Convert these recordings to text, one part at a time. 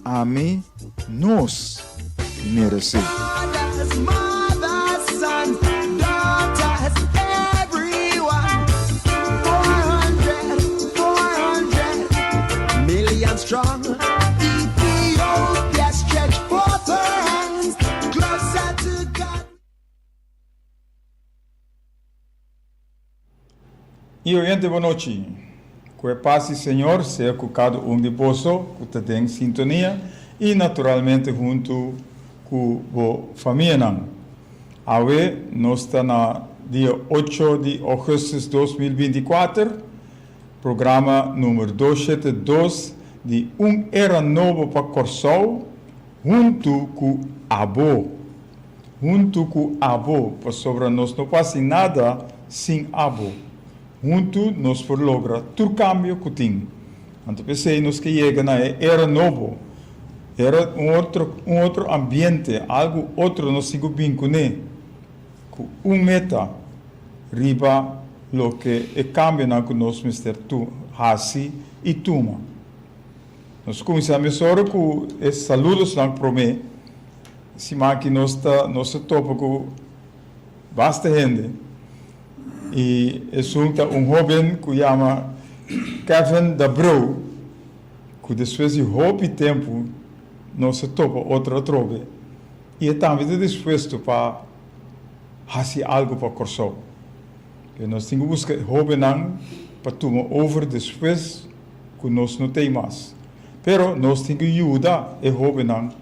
Ami, nos meresé. I oyente bo nochi. Ku e pas di Señor sea ku kada un di boso ku ta den sintonia i naturalmente huntu ku bo famianan. Awe nos ta na dia ocho di ougùstùs 2024, programa numer 272 di Un Era Nobo pa Kòrsou huntu ku abo. Huntu ku abo, pasobra nos no por hasi nada sin abo. Huntu nos por logra tur kambio ku tin. Anto p'esei nos ke yega na e era nobo, era un otro un otro ambiente, algu otro nos tin ku bin kuné, ku un meta riba loke e kambionan ku nos mester tu hasi i tuma. Nos kuminsá mesora ku e saludosnan promé. Siman aki nos ta nos ta topa ku basta hende i esun ta un hoben ku yama Kevin Dabreu ku despues di hopi tempu nos ta topa otro atrobe i e tambe ta dispuesto pa hasi algu pa Kòrsou. Pero nos tin ku buska e hobennan pa tuma over despues ku nos no t'ei mas. Pero nos tin ku yuda e hobennan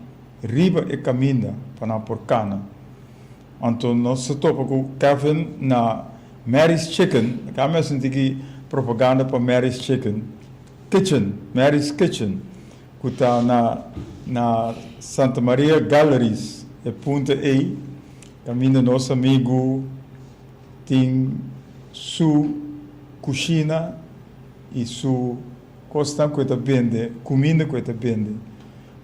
riba e kaminda pa nan por kana. Anto nos ta topa ku Kevin na Mary's Chicken, a mi a sinti ki propaganda pa Mary's Chicken Kitchen, Mary's Kitchen, ku ta na na Santa Maria Galleries, e punta ei kaminda nos amigu tin su kushina i su kosnan ku e ta bende, kuminda ku e ta bende.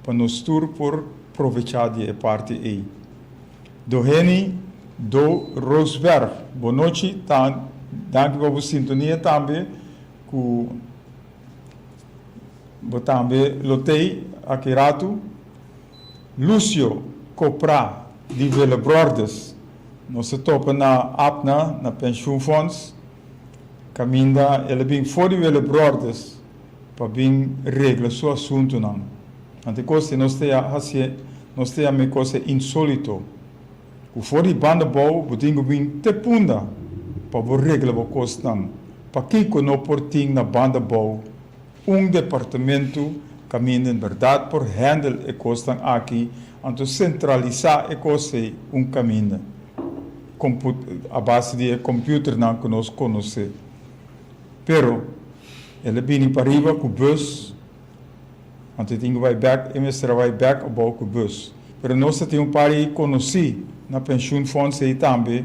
Pa nos tur por provechá di e parti ei. Doheny Do Roosberg, bo nochi ta danki pa bo sintonia tambe ku bo tambe lo tei aki ratu. Lucio Copra di Willebrordus, nos ta topa na APNA na Pensioenfonds, kaminda el a bin for di Willebrordus pa bin regla su asuntunan. Ante kos di nos ta ya hasié, nos ta yama e kos e insólito, ku for di banda bou bo tin ku bin te punda pa bo regla bo kosnan. Pakiko no por tin na banda bou un departamentu kaminda en bèrdat por hèndel e kosnan aki, anto sentralisá e kos ei un kaminda a base di e kòmpiuternan ku nos konosé? Pero, el a bini pariba ku bus, anto e tin ku bai bek, e mester a bai bek abou ku bus. Pero nos ta tin un par di konosí na pensioenfonds ei tambe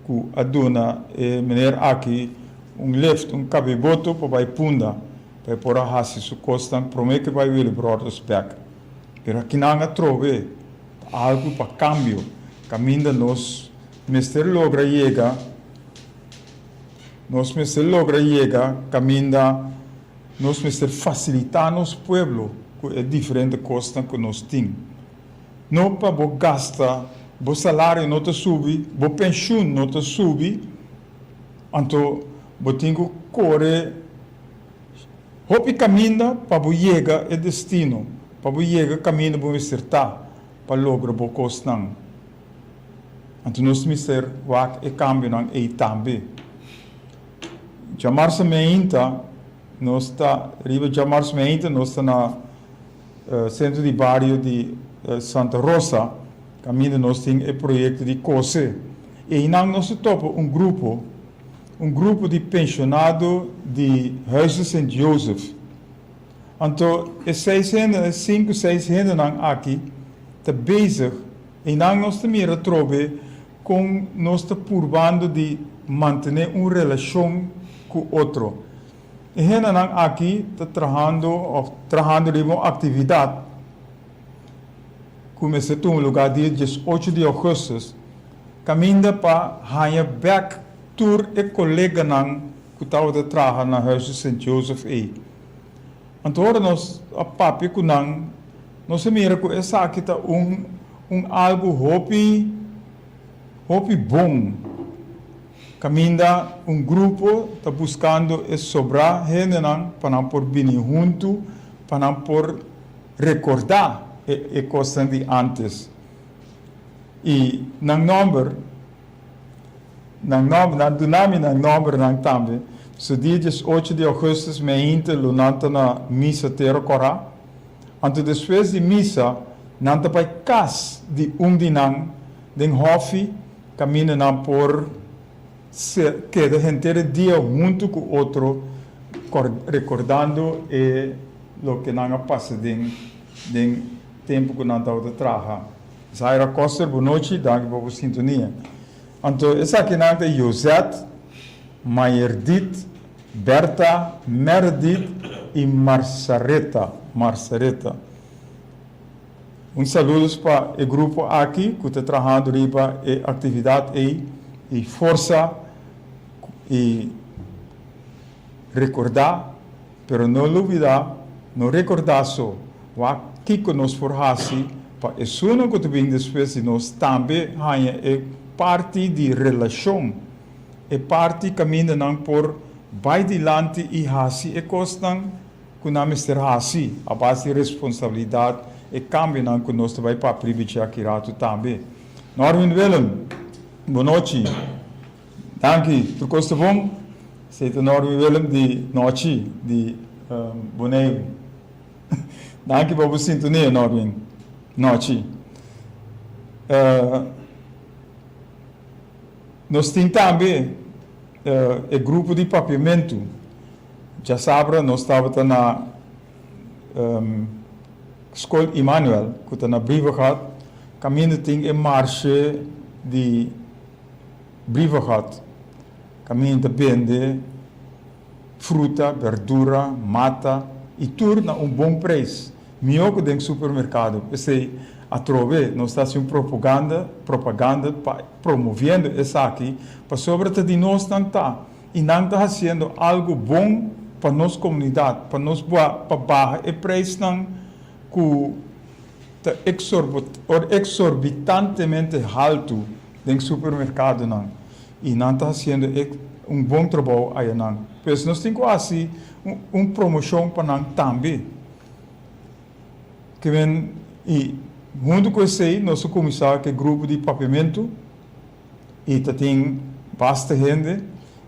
ku a duna e meneer aki un lift, un kabeboto pa bai Punda, pa e por a hasi su kosnan promé ku e bai Willibrordus bek. Pero akinan atrobe ta algu pa kambio, kaminda nos mester logra yega. Nos mester logra yega kaminda nos mester fasilitá nos pueblo ku e diferente kosnan ku nos tin. No pa bo gasta, bo salario no ta subi, bo penshun no ta subi, anto bo tin ku kore hopi kaminda pa bo yega e destino, pa bo yega kaminda bo mester ta pa logra bo kosnan. Anto nos mester wak e kambionan ei tambe. Djamarsa meinta nos ta riba djamarsa meinta nos ta na sentro di bario di Santa Rosa kaminda nos tin e proyekto di kose. Einan nos ta topa un grupo, un grupo di penshonado di Huize Sint Jozef. Anto e seis hende, e sinku seis hendenan aki ta bezig. Einan nos ta mira atrobe kon nos ta purbando di mantené un relashon ku otro. E hendenan aki ta trahando òf trahando riba un aktividat ku mester tuma lugá dia 18 di ougùstùs, kaminda pa haña bèk tur e koleganan ku tabata traha na Huis di Sint Jozef ei. Anto ora nos a papia ku nan. Nos a mira ku esaki ta un un algu hopi hopi bon. Kaminda un grupo ta buskando e sobrá hendenan pa nan por bini huntu pa nan por rekordá e e kosnan di ántes. I nan nòmber, nan nòmber, nan duna mi nan nòmbernan tambe. So dia 18 di ougùstùs meinta lo nan ta na misa Tero Kòrá. Anto despues di misa nan ta bai kas di un di nan den hòfi kaminda nan por keda henter e dia huntu ku otro rekordando e loke nan a pasa den den tempu ku nan tabata traha. Zaira Koster, bonochi, danki pa bo sintonia. Anto esakinan ta Josette, Mayerdit, Bertha, Meredith i Marsareta, Marsareta. Un saludos pa e grupo aki ku ta trahando riba e aktividat ei i forsa i rekordá, pero no lubidá, no rekordá so, wak kiko nos por hasi pa esunnan ku ta bin despues di nos tambe haña e parti di relashon, e parti kaminda nan por bai dilanti i hasi e kosnan ku nan mester hasi a base di responsabilidat e kambionan ku nos ta bai papia riba dje aki ratu tambe. Norwin Willem, bonochi. Danki, tur kos ta bon? Esei ta Norwin Willem di Nochi di Boneiru. Danki pa bo sintonia, Norwin. Nochi. Nos tin tambe e grupo di papiamentu. Djasabra nos tabata na Skol Immanuel ku ta na Brievengat, kaminda tin e marshe di Brievengat, kaminda ta bende fruta, berdura, mata i tur na un bon preis, mihó ku den supermerkado. P'esei atrobe nos ta hasi un propaganda, propaganda pa promoviendo esaki, pasobra ta di nos nan ta. I nan ta hasiendo algu bon pa nos komunidat, pa nos pa baha e preisnan ku ta eksorbitantemente haltu den supermerkadonan. I nan ta hasiendo un bon trabou ayanan. Pues nos tin ku hasi un promoshon pa nan tambe. Ke men i huntu ku esei nos a kuminsá ku e grupo di papiamentu. I ta tin basta hende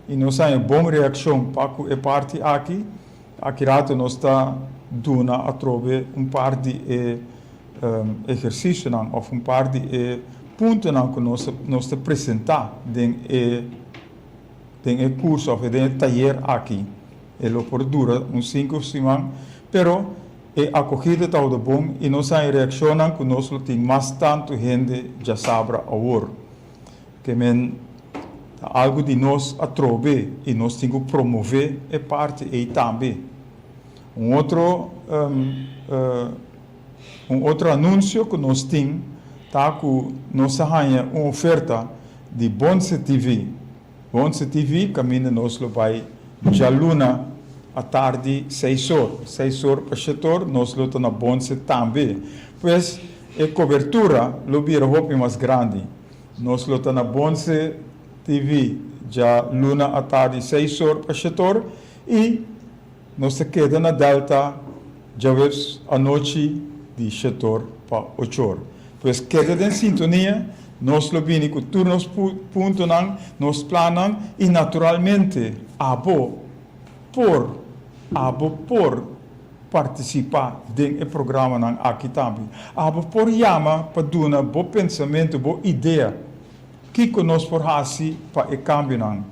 i nos haña bon reakshon pa ku e parti aki. Aki rato nos ta duna atrobe un par di e ehersisionan òf un par di e puntonan ku nos nos ta presentá den e den e kurso òf den e tayer aki. E lo por dura un sinku siman, pero e akogida tabata bon i nos haña reakshonnan ku nos lo tin mas tantu hende djasabra awor. Ke men ta algu di nos atrobe i nos tin ku promové e parti ei tambe. Un otro un otro anunsio ku nos tin ta ku nos a haña un oferta di Bonse TV. Bonse TV kaminda nos lo bai djaluna atardi seis or. Seis or pa shet or nos lo ta na Bonse tambe. Pues e kobertura lo bira hopi mas grandi. Nos lo ta na Bonse TV djaluna atardi seis or pa shet or i nos ta keda na Delta djaweps anochi di shet or pa ocho or. Pues keda den sintonia, nos lo bini ku tur nos puntonan, nos plannan i naturalmente abo por, abo por partisipá den e programanan aki tambe. Abo por yama pa duna bo pensamentu, bo idea kiko nos por hasi pa e kambionan.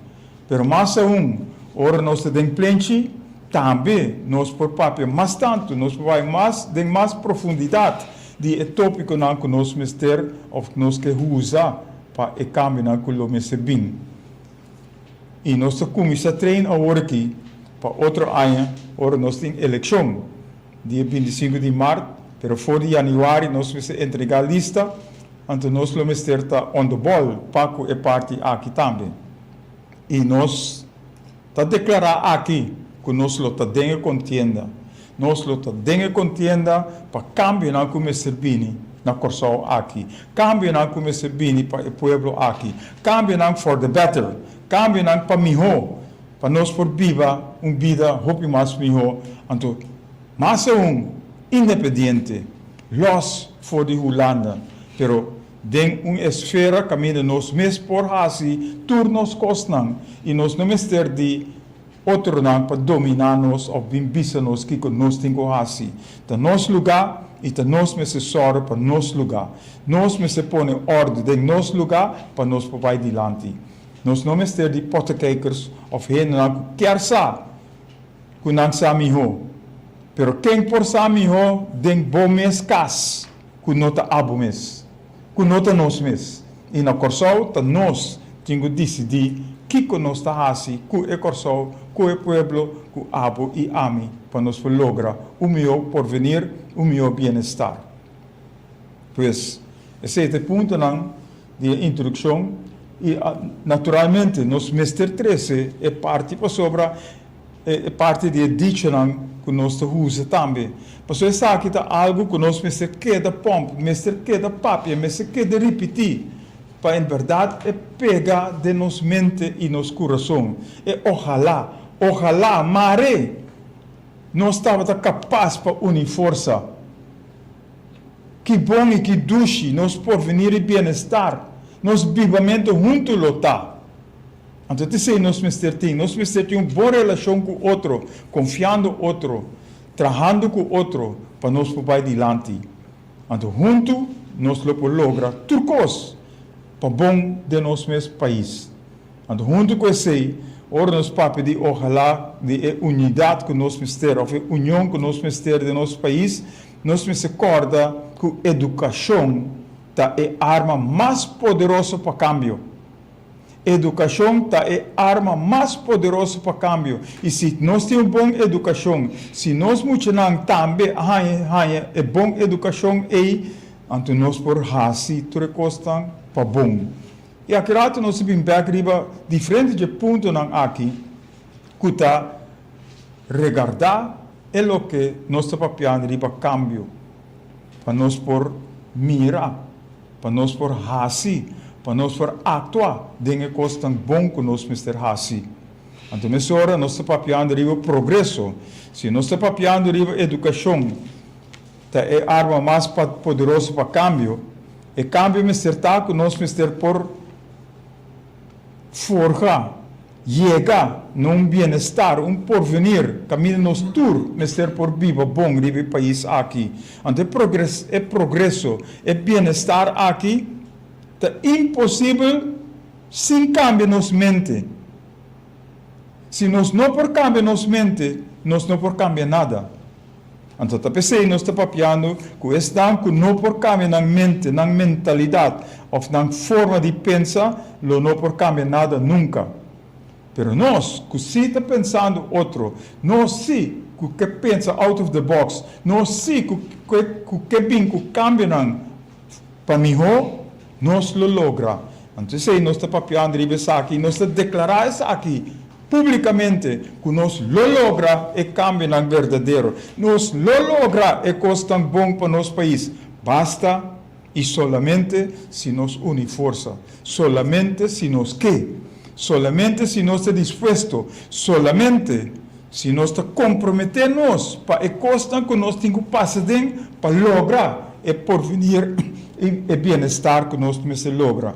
Pero mas aun, ora nos ta den plenchi, tambe nos por papia mas tantu, nos por bai mas den mas profundidat di e tópikonan ku nos mester òf nos ke usa pa e kambionan ku lo mester bin. I nos ta kuminsá train awor aki pa otro aña ora nos tin elekshon, dia 25 di mart, pero for di yanüari nos mester entregá lista, anto nos lo mester ta on the ball pa ku e parti aki tambe. I nos ta deklará aki ku nos lo ta den e kontienda. Nos lo ta den e kontienda pa kambionan ku mester bini na Kòrsou aki, kambionan ku mester bini pa e pueblo aki, kambionan for the better, kambionan pa mihó, pa nos por biba un bida hopi mas mihó, anto mas aun independiente, lòs for di Hulanda, pero den un esfera kaminda nos mes por hasi tur nos kosnan i nos no mester di otronan pa dominá nos òf bin bisa nos kiko nos tin ku hasi. Ta nos lugá i ta nos mester sòru pa nos lugá. Nos mester pone òrdu den nos lugá pa nos por bai dilanti. Nos no mester di pottekijkers òf hendenan ku kier sa ku nan sa mihó. Pero ken por sa mihó den bo mes kas ku no ta abo mes? Ku no ta nos mes. I na Kòrsou ta nos tin ku disidí kiko nos ta hasi ku e Kòrsou, ku e pueblo, ku abo i ami pa nos por logra un mihó porvenir, un mihó bienestar. Pues, esei ta e puntonan di e introdukshon i naturalmente nos mester trese e parti pasobra e parti di e dichonan ku nos ta usa tambe. Pasobra esaki ta algu ku nos mester keda pòmp, mester keda papia, mester keda ripití pa en bèrdat e pega den nos mente i nos kurason. E ohalá, ohalá, mare nos tabata kapas pa uni forsa. Ki bon i ki dushi nos porvenir i bienestar, nos bibamentu huntu lo ta! Anto t'esei nos mester tin. Nos mester tin un bon relashon ku otro, konfiando otro, trahando ku otro pa nos por bai dilanti. Anto huntu nos lo por logra tur kos pa bon den nos mes pais. Anto huntu ku esei, ora nos papia di ohalá di e unidat ku nos mester òf e union ku nos mester den nos pais, nos mester kòrda ku edukashon ta e arma mas poderoso pa kambio. Edukashon ta e arma mas poderoso pa kambio i si nos tin un bon edukashon, si nos muchanan tambe a haña haña e bon edukashon ei, anto nos por hasi tur e kosnan pa bon. I aki rato nos ta bin bèk riba diferente dje puntonan aki ku ta regardá e loke nos ta papiando riba kambio pa nos por mira. Pa nos por hasi, pa nos por aktua den e kosnan bon ku nos mester hasi. Anto mesora nos ta papiando riba progreso. Si nos ta papiando riba edukashon ta e arma mas poderoso pa kambio, e kambio mester ta ku nos mester por forha. Yega na un bienestar, un porvenir kaminda nos tur mester por biba bon riba e pais aki. Anto e progres, e progreso, e bienestar aki ta imposibel sin kambia nos mente. Si nos no por kambia nos mente, nos no por kambia nada. Anto ta p'esei nos ta papiando ku esnan ku no por kambia nan mente, nan mentalidat òf nan forma di pensa lo no por kambia nada nunka. Pero nos ku sí ta pensando otro, nos sí ku ke pensa out of the box, nos sí ku ku ke bin ku kambionan pa mihó, nos lo logra. Anto esei nos ta papiando riba esaki i nos ta deklará esaki Públikamente ku nos lo logra e kambionan berdadero. Nos lo logra e kosnan bon pa nos pais. Basta i solamente si nos uni forsa. Solamente si nos ke. Solamente si nos ta dispuesto. Solamente si nos ta komprometé nos pa e kosnan ku nos tin ku pasa den pa logra e porvenir i e bienestar ku nos mester logra.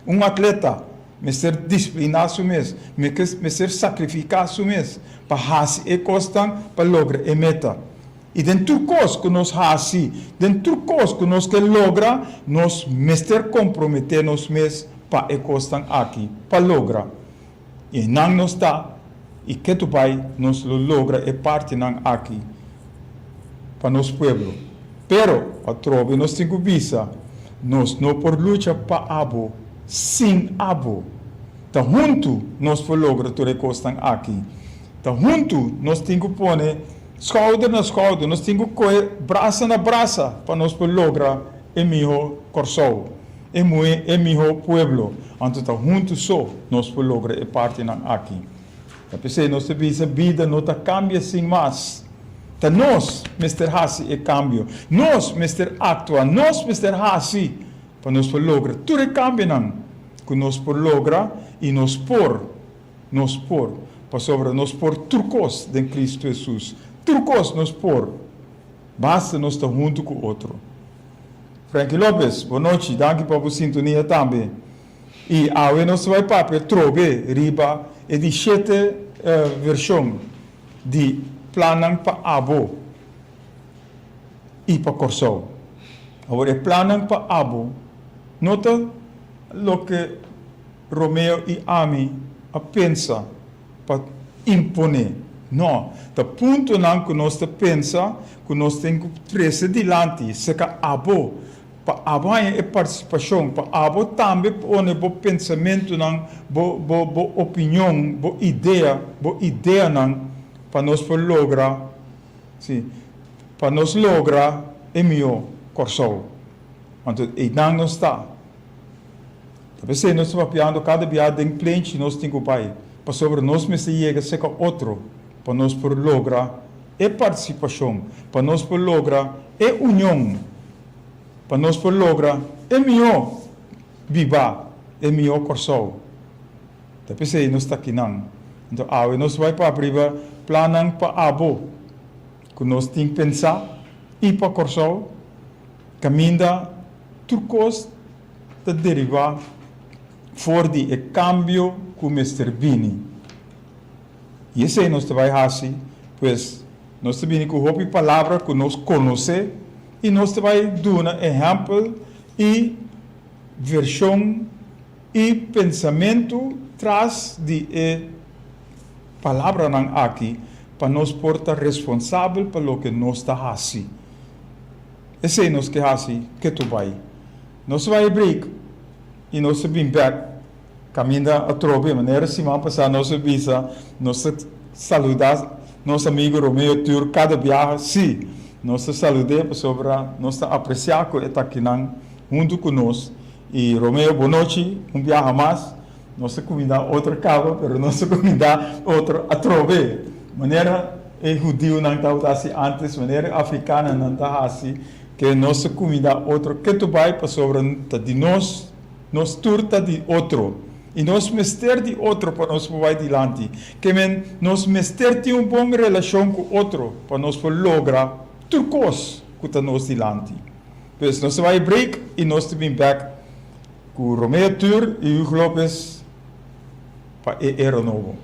Un atleta mester disipliná su mes, mester sakrifiká su mes pa hasi e kosnan pa logra e meta. I den tur kos ku nos hasi, den tur kos ku nos ke logra, nos mester komprometé nos mes pa e kosnan aki pa logra. I einan nos ta, i ketu bai nos lo logra e partinan aki pa nos pueblo. Pero, atrobe nos tin ku bisa, nos no por lucha pa abo sin abo. Ta huntu nos por logra tur e kosnan aki. Ta huntu nos tin ku pone skouder na skouder, nos tin ku kohe brasa na brasa pa nos por logra e mihó Kòrsou, e muhé, e mihó pueblo. Anto ta huntu so nos por logra e partinan aki. Ta p'esei nos ta bisa bida no ta kambia sin mas. Ta nos mester hasi e kambio. Nos mester aktua. Nos mester hasi pa nos por logra tur e kambionan ku nos por logra i nos por, nos por, pasobra nos por tur kos den Kristu Hesus. Tur kos nos por, basta nos ta huntu ku otro. Frankie Lopez, bo nochi, danki pa bo sintonia tambe. I awe nos ta bai papia trobe riba e di shete vershon di plannan pa abo i pa Kòrsou. Awor e plannan pa abo no ta loke Romeo i ami a pensa pa imponé. No, ta puntonan ku nos ta pensa ku nos tin ku trese dilanti serka abo pa abo haña e partisipashon, pa abo tambe pone bo pensamentunan, bo bo bo opinion, bo idea, bo ideanan pa nos por logra, si, pa nos logra e mihó Kòrsou. Anto einan nos ta. Ta p'esei nos ta papiando kada bia den plenchi nos tin ku bai, pasobra nos mester yega serka otro pa nos por logra e partisipashon, pa nos por logra e union, pa nos por logra e mihó bibá, e mihó Kòrsou. Ta p'esei nos ta akinan. Anto awe nos bai papia riba plannan pa abo ku nos tin pensá i pa Kòrsou, kaminda tur kos ta derivá for di e kambio ku mester bini. I esei nos ta bai hasi, pues nos ta bini ku hopi palabra ku nos konosé i nos ta bai duna ehèmpel i vershon i pensamentu tras di e palabranan aki pa nos por ta responsabel pa loke nos ta hasi. Esei nos ke hasi ketu bai. Nos ta bai e break i nos ta bin bèk Caminda atrobe, manera siman pasá nos a bisa, nos ta saludá nos amigo Romeo Tur cada biaha, sí, nos ta salud'é pasobra nos ta apreciá cu e ta akinan hunto cu nos. Y Romeo, bo nochi, un biaha mas, nos ta cumindá otro caba, pero nos ta cumindá otro atrobe, manera e hudiunan tabata haci antes, manera e africanonan ta haci, ke nos ta cumindá otro ketu bai pasobra ta di nos. Nos tur ta di otro i nos mester di otro pa nos por bai dilanti. Ke men nos mester tin un bon relashon ku otro pa nos por logra tur kos ku ta nos dilanti. Pues nos ta bai break i nos ta bin bek ku Romeo Tur i Hugo Lopez pa e era nobo.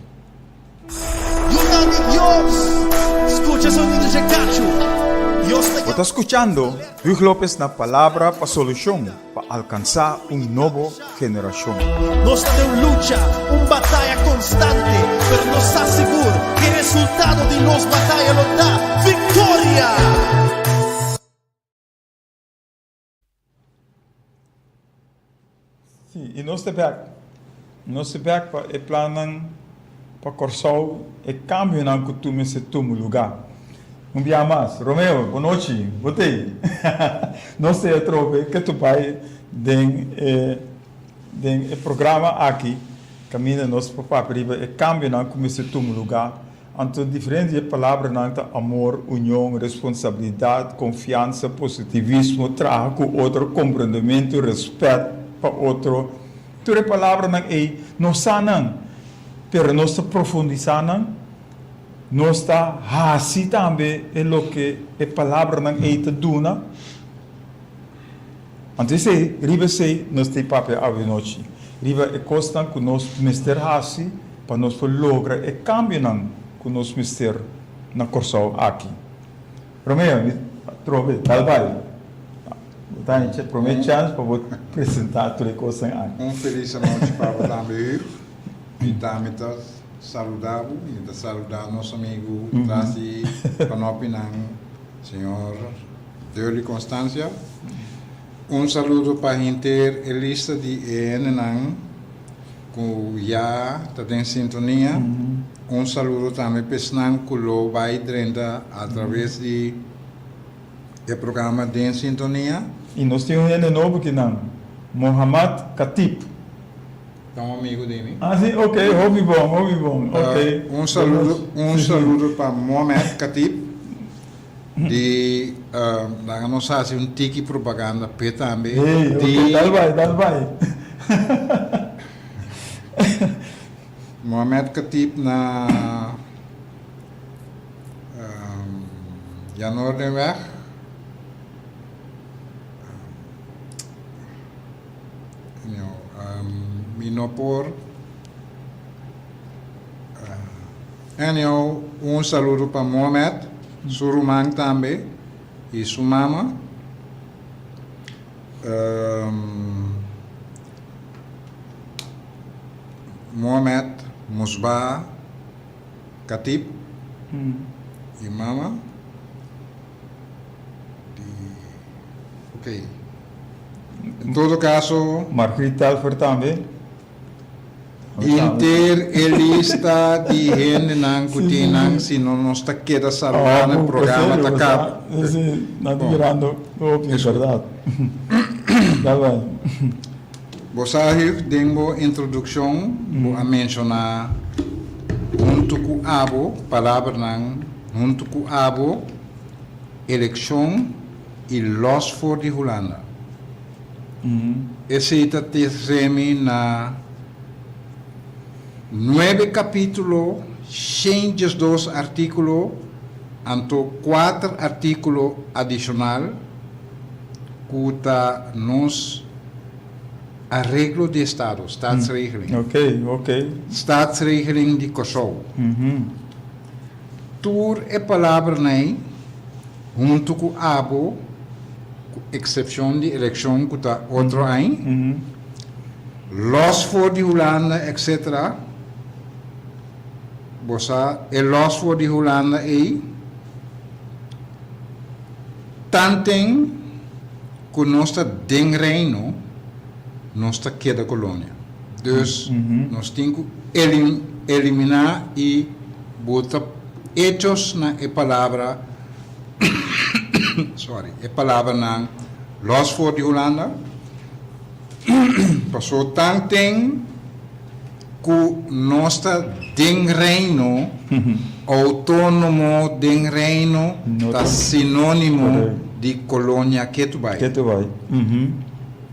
Yunan di Dios, skucha sonido dje kachu. Dios ta Bo ta skuchando Huug Lopez na Palabra pa Solushon pa alkansá un nobo generashon. Nos ta den un lucha, un bataya konstante, pero nos sa sigur ku e resultado di nos bataya lo ta viktoria! Sí, i nos ta bèk. Nos ta bèk pa e plannan pa Kòrsou, e kambionan ku tur mester tuma lugá. Un bia mas, Romeo, bon nochi, bo t'ei? Nos ta atrobe ke tur bai den e den e programa aki kaminda nos por papia riba e kambionan ku mester tuma lugá. Anto diferente di e palabranan ta amor, union, responsabilidat, konfiansa, positivismo, traha ku otro, komprendementu, rèspèt pa otro. Tur e palabranan ei nos sa nan, pero nos ta profundisá nan, nos ta hasi tambe e loke e palabranan ei ta duna. Anto esei, riba esei nos ta papia awenochi, riba e kosnan ku nos mester hasi pa nos por logra e kambionan ku nos mester na Kòrsou aki. Romeo, mi atrobe, dal bai. Bo ta haña promé chèns pa bo presentá tur e kosnan aki. Un felis anochi pa bo tambe, Huug. Mi tambe ta saludá bo, mi ta saludá nos amigu tras di panopinan, señor. Durley Constancia, Un saludo pa henter e lista di e hendenan ku ya ta den sintonia. Un saludo tambe pa esnan ku lo bai drenta atraves di e programa Den Sintonia. I nos tin un hende nobo kinan, Mohamad Khatib. Ta un amigo di mi. Ah si, ok, hopi bon, hopi bon, ok. Un saludo, un saludo pa Mohamed Khatib. Di laga nos hasi un tiki propaganda p'e tambe. Hey, Di ok, dal bai, dal bai. Mohamed Khatib na Jan Noordenweg. Anyhow, mi no por. Anyhow, un saludo pa Mohamed, su ruman tambe y su mama. Mohamed Musbah Khatib y mama di, ok, en todo caso. Margriet Telfer tambe. Inter e lista di hendenan ku tin nan si no nos ta keda saludá na e programa ta kaba. Bo sa Huug den bo introdukshon bo a menshoná huntu ku abo palabranan huntu ku abo, elekshon i lòs for di Hulanda. Esei ta trese-mi na nuebe kapítulo, 112 artíkulo, anto kuater artíkulo adishonal ku ta nos Areglo di Estado, Staatsregeling. Staatsregeling di Kòrsou. Tur e palabranan ei huntu ku abo, ku eksepshon di elekshon ku ta otro añ, lòs for di Hulanda etc. Bo sa e lòs for di Hulanda ei tanten ku nos ta den Reino nos ta keda kolonia. Dus nos tin ku eliminá i bota hechos na e palabra sorry e palabranan los for di Hulanda paso tanten ku nos ta den Reino outónomo den Reino ta sinónimo di kolonia ketu bai.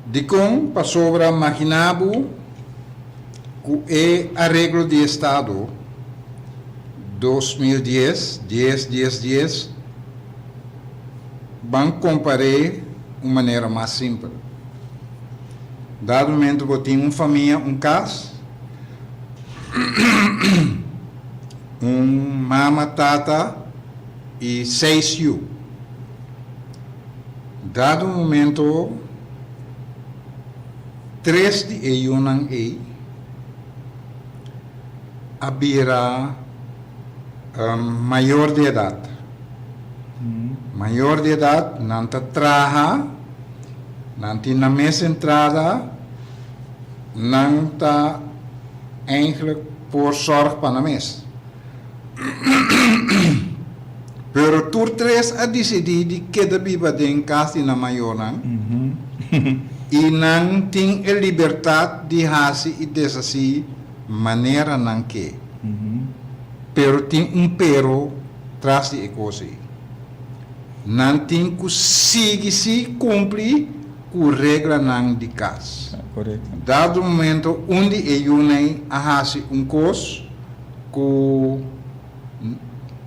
Dikon? Pasobra magina bo ku e areglo di estado 2010, dies, dies, dies, ban kompar'é un manera mas simpel. Dado momento bo tin un famia, un kas, un mama, tata i seis yu. Dado momento tres di e yunan ei a bira mayor di edat. Mayor di edat, nan ta traha, nan tin nan mes entrada, nan ta eigenlijk por sòrg pa nan mes. Pero tur tres a disidí di keda biba den kas di nan mayornan i nan tin e libertat di hasi i deshasí manera nan ke. Pero tin un pero tras di e kos ei. Nan tin ku sigui sí kumpli ku reglanan di kas. Dado momento un di e yunan a hasi un kos ku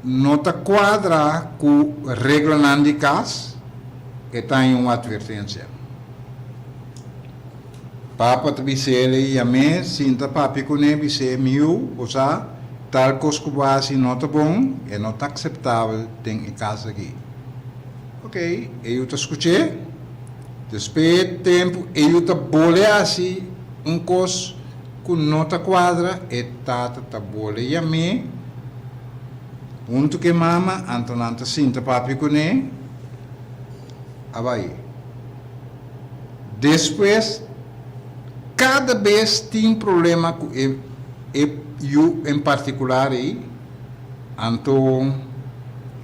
no ta kuadra ku reglanan di kas, e ta haña un atvertensia. Papa ta bis'é i yam'é, sinta papia kuné, bis'é, Mi yu, bo sa, tal kos ku bo hasi no ta bon, e no ta akseptabel den e kas aki. Ok, e yu ta skuch'é. Despues di tempu e yu ta bole hasi un kos ku no ta kuadra, e tata ta bole yam'é huntu ku e mama, anto nan ta sinta papia kuné, a bai. Despues, kada bes tin problema ku e e yu en partikular ei, anto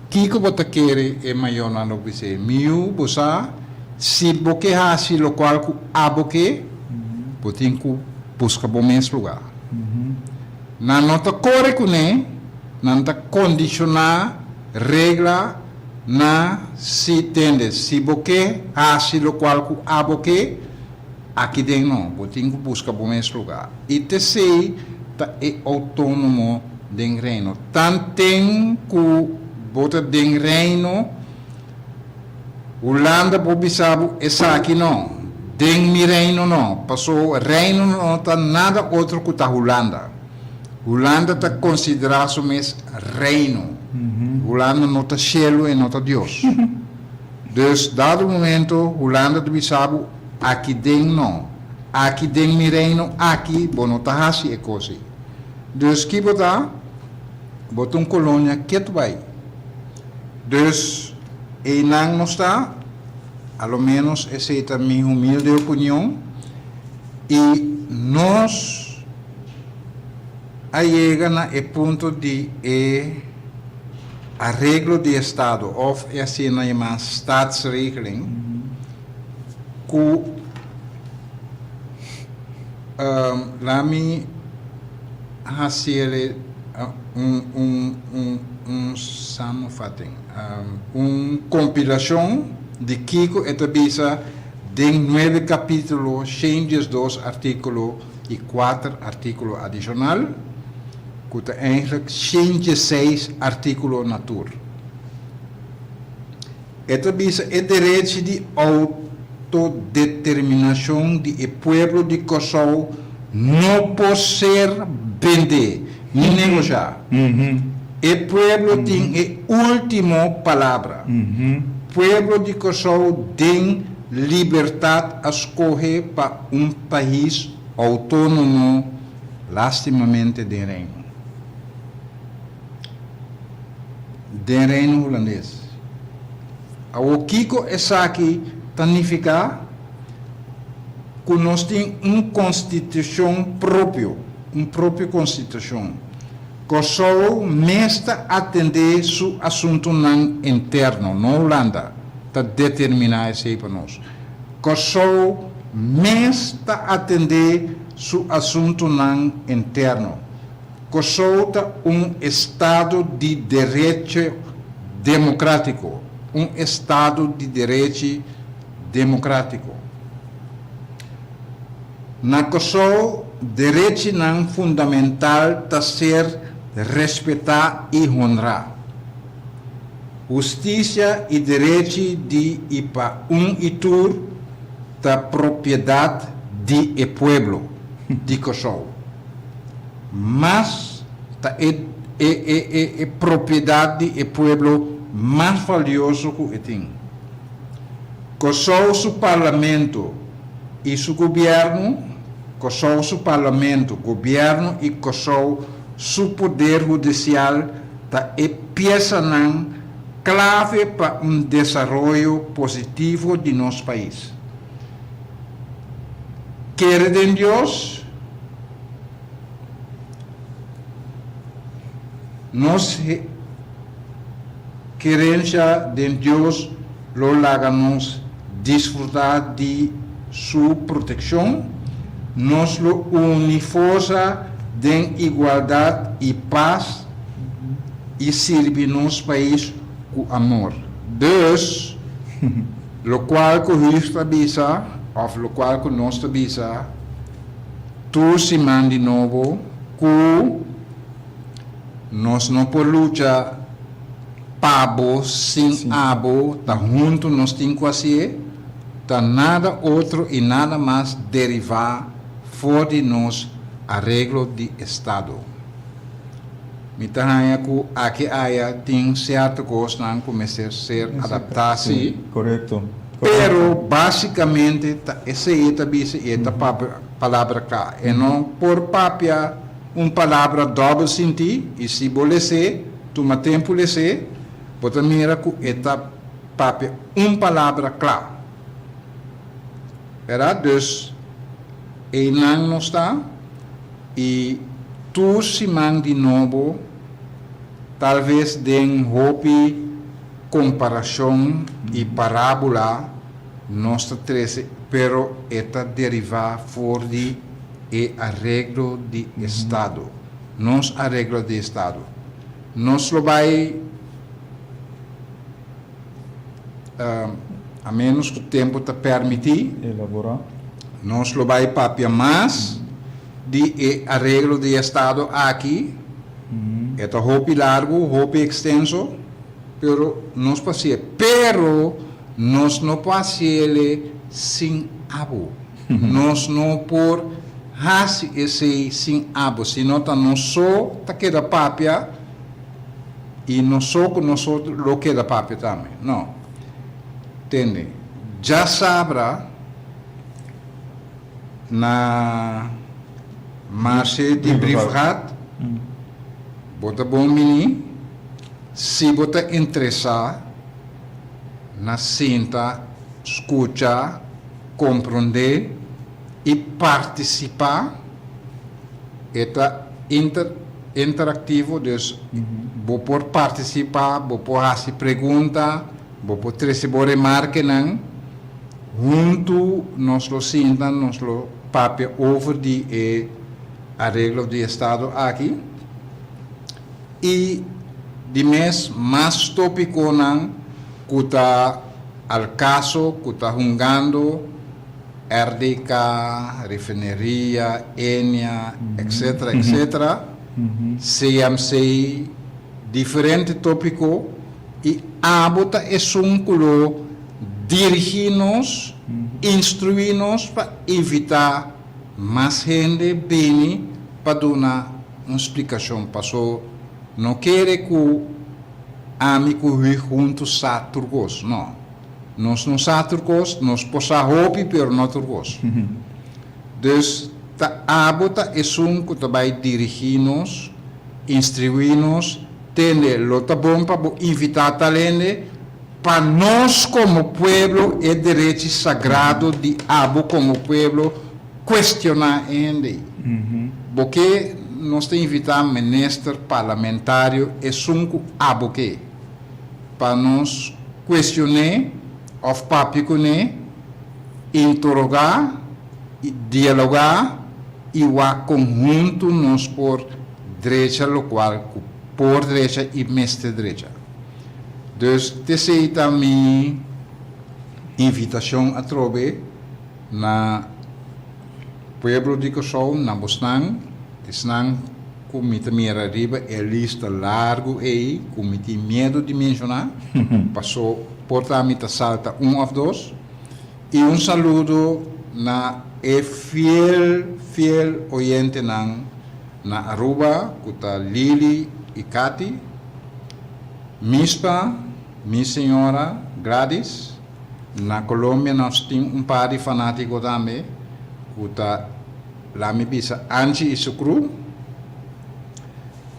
kiko bo ta kere e mayornan lo bis'é? Mi yu, bo sa, si bo ke hasi lokual ku abo ke, Bo tin ku buska bo mes lugá. Nan no ta kore kuné, nan ta kondishoná regla. Na si tende, si bo ke hasi lokual ku abo ke, aki den no, bo tin ku buska bo mes lugá. I t'esei ta e outónomo den Reino. Tanten ku bo ta den Reino, Hulanda por bisa bo esaki no, den mi Reino no, paso Reino no ta nada otro ku ta Hulanda. Hulanda ta konsiderá su mes reino. Hulanda no ta shelu e no ta Dios. Dus dado momento Hulanda ta bisa bo aki den no, aki den mi reino aki bo no ta hasi e kos ei. Dus ki bo ta? Bo ta un kolonia ketu bai. Dus einan nos ta, a lo menos esei ta mi humilde opinion, i nos. A yega na e punto di e areglo di estado of e asina yamá staatsregeling ku la mi hasiele un un un un samenvatting, un kompilashon di kiko e ta bisa den nuebe kapítulo, shen diesdos artíkulo. i kuater artíkulo adishonal, ku ta eindelijk 106 artíkulo na tur. E ta bisa e derechi di outodeterminashon di e pueblo di Kòrsou no por ser bendé ni negoshá. E pueblo tin e último palabra. Pueblo di Kòrsou den libertat a skohe pa un pais outónomo lástimamente den Reino. Den Reino Hulandes. Awor kiko esaki ta nifiká? Ku nos tin un konstitushon propio, un propio konstitushon. Kòrsou mes ta atendé su asuntunan interno, no Hulanda ta determiná esei pa nos. Kòrsou mes ta atendé su asuntunan interno. Kòrsou ta un estado di derecho demokrátiko, un estado di derechi demokrátiko. Na Kòrsou derechinan fundamental ta ser respetá i honrá. Hustisia i derechi di i pa un i tur ta propiedat di e pueblo di Kòrsou. Mas ta e e e e propiedat di e pueblo mas valioso ku e tin. Kòrsou su parlamento i su gobièrnu, Kòrsou su parlamento, gobièrnu i Kòrsou su poder hudisial ta e piesanan klave pa un desaroyo positivo di nos pais. Kere den Dios, nos Kerencia den Dios lo laga nos disfrutá di Su proteccion. Nos lo uni forsa den igualdad i pas i sirbi nos pais cu amor. Dus, locual cu Huug ta bisa, of locual cu nos ta bisa tur siman di nobo, cu. Nos no por lucha pa bo sin abo, ta huntu nos tin ku hasié, ta nada otro i nada mas derivá for di nos areglo di estado. Mi ta haña ku aki aya tin sierto kosnan ku mester ser adaptá sí, pero básikamente ta esei e ta bisa i e ta papia palabra kla. E no por papia. Un palabra dòbel sintí, i si bo les'é, tuma tempu les'é, bo ta mira ku e ta papia un palabra kla. Bèrdat? Dus, einan nos ta, i tur siman di nobo, talves den hopi komparashon i parábula, nos ta trese, pero e ta derivá for di. E areglo di estado. Nos areglo di estado. Nos lo bai A ménos ku tempu ta permití, Elaborá. nos lo bai papia mas di e areglo di estado aki. E ta hopi largu, hopi ekstenso, pero nos por hasié. Pero nos no por hasiele sin abo. Nos no por hasi esei sin abo, sino ta nos so ta keda papia i nos so ku nos so lo keda papia tambe. No. Tende, djasabra na Marshe di Brievengat bo ta bon bini si bo ta interesá na sinta, skucha, komprondé i partisipá. E ta interaktivo, dus bo por partisipá, bo por hasi pregunta, bo por trese bo remarkenan. Huntu nos lo sinta, nos lo papia over di e areglo di estado aki. I di mes mas tópikonan ku ta al kaso, ku ta hungando. RDK, refineria, Enia, etc. Etc. CMC, diferente tópiko i abo ta esun ku lo dirigí nos, instruí nos pa invitá mas hende bini pa duna un splikashon. Paso no kere ku ami ku hui huntu sa tur kos, no. Nos no sa tur kos, nos por sa hopi pero no tur kos. Dus ta abo ta esun ku ta bai dirigí nos, instruí nos, tende lo ta bon pa bo invitá tal hende pa nos komo pueblo e derechi sagrado di abo komo pueblo kuestioná e hende ei. Bo ke nos ta invitá minister, parlamentario, esun ku abo ke. Pa nos cuestion'é of papia cuné, interogá y dialogá y wak con hunto nos por drecha locual cu por drecha y mester drecha. Dus t'esey ta mi invitacion atrobe na pueblo di Corsou, na bosnan, esnan Ku mi ta mira riba e lista largu ei ku mi tin miedu di menshoná, paso por ta mi ta salta un òf dos. I un saludo na e fiel, fiel oyentenan na Aruba ku ta Lily i Katy, Mispa, mi señora Gladys, na Colombia nos tin un par di fanátiko tambe ku ta. La mi bisa Angie i su crew.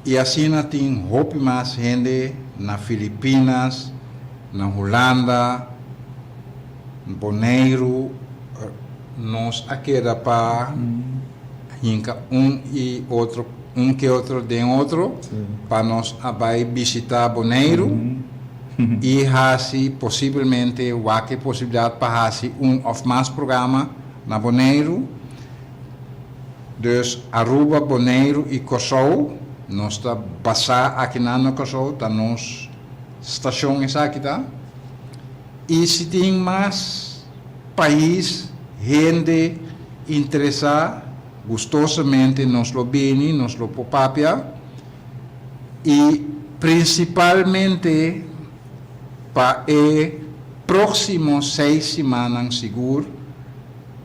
I asina tin hopi mas hende na Filipinas, na Hulanda, Boneiru. Nos a keda pa hinka un i otro, un ke otro den otro pa nos a bai bishita Boneiru i hasi posibelmente wak e posibilidat pa hasi un of mas programa Na Boneiru, dus Aruba, Boneiru i Kòrsou, nos ta basá akinan na Kòrsou, ta nos stashon esaki ta. I si tin mas pais, hende interesá, gustosamente nos lo bini, nos lo por papia. I prinsipalmente Pa e próksimo seis simannan sigur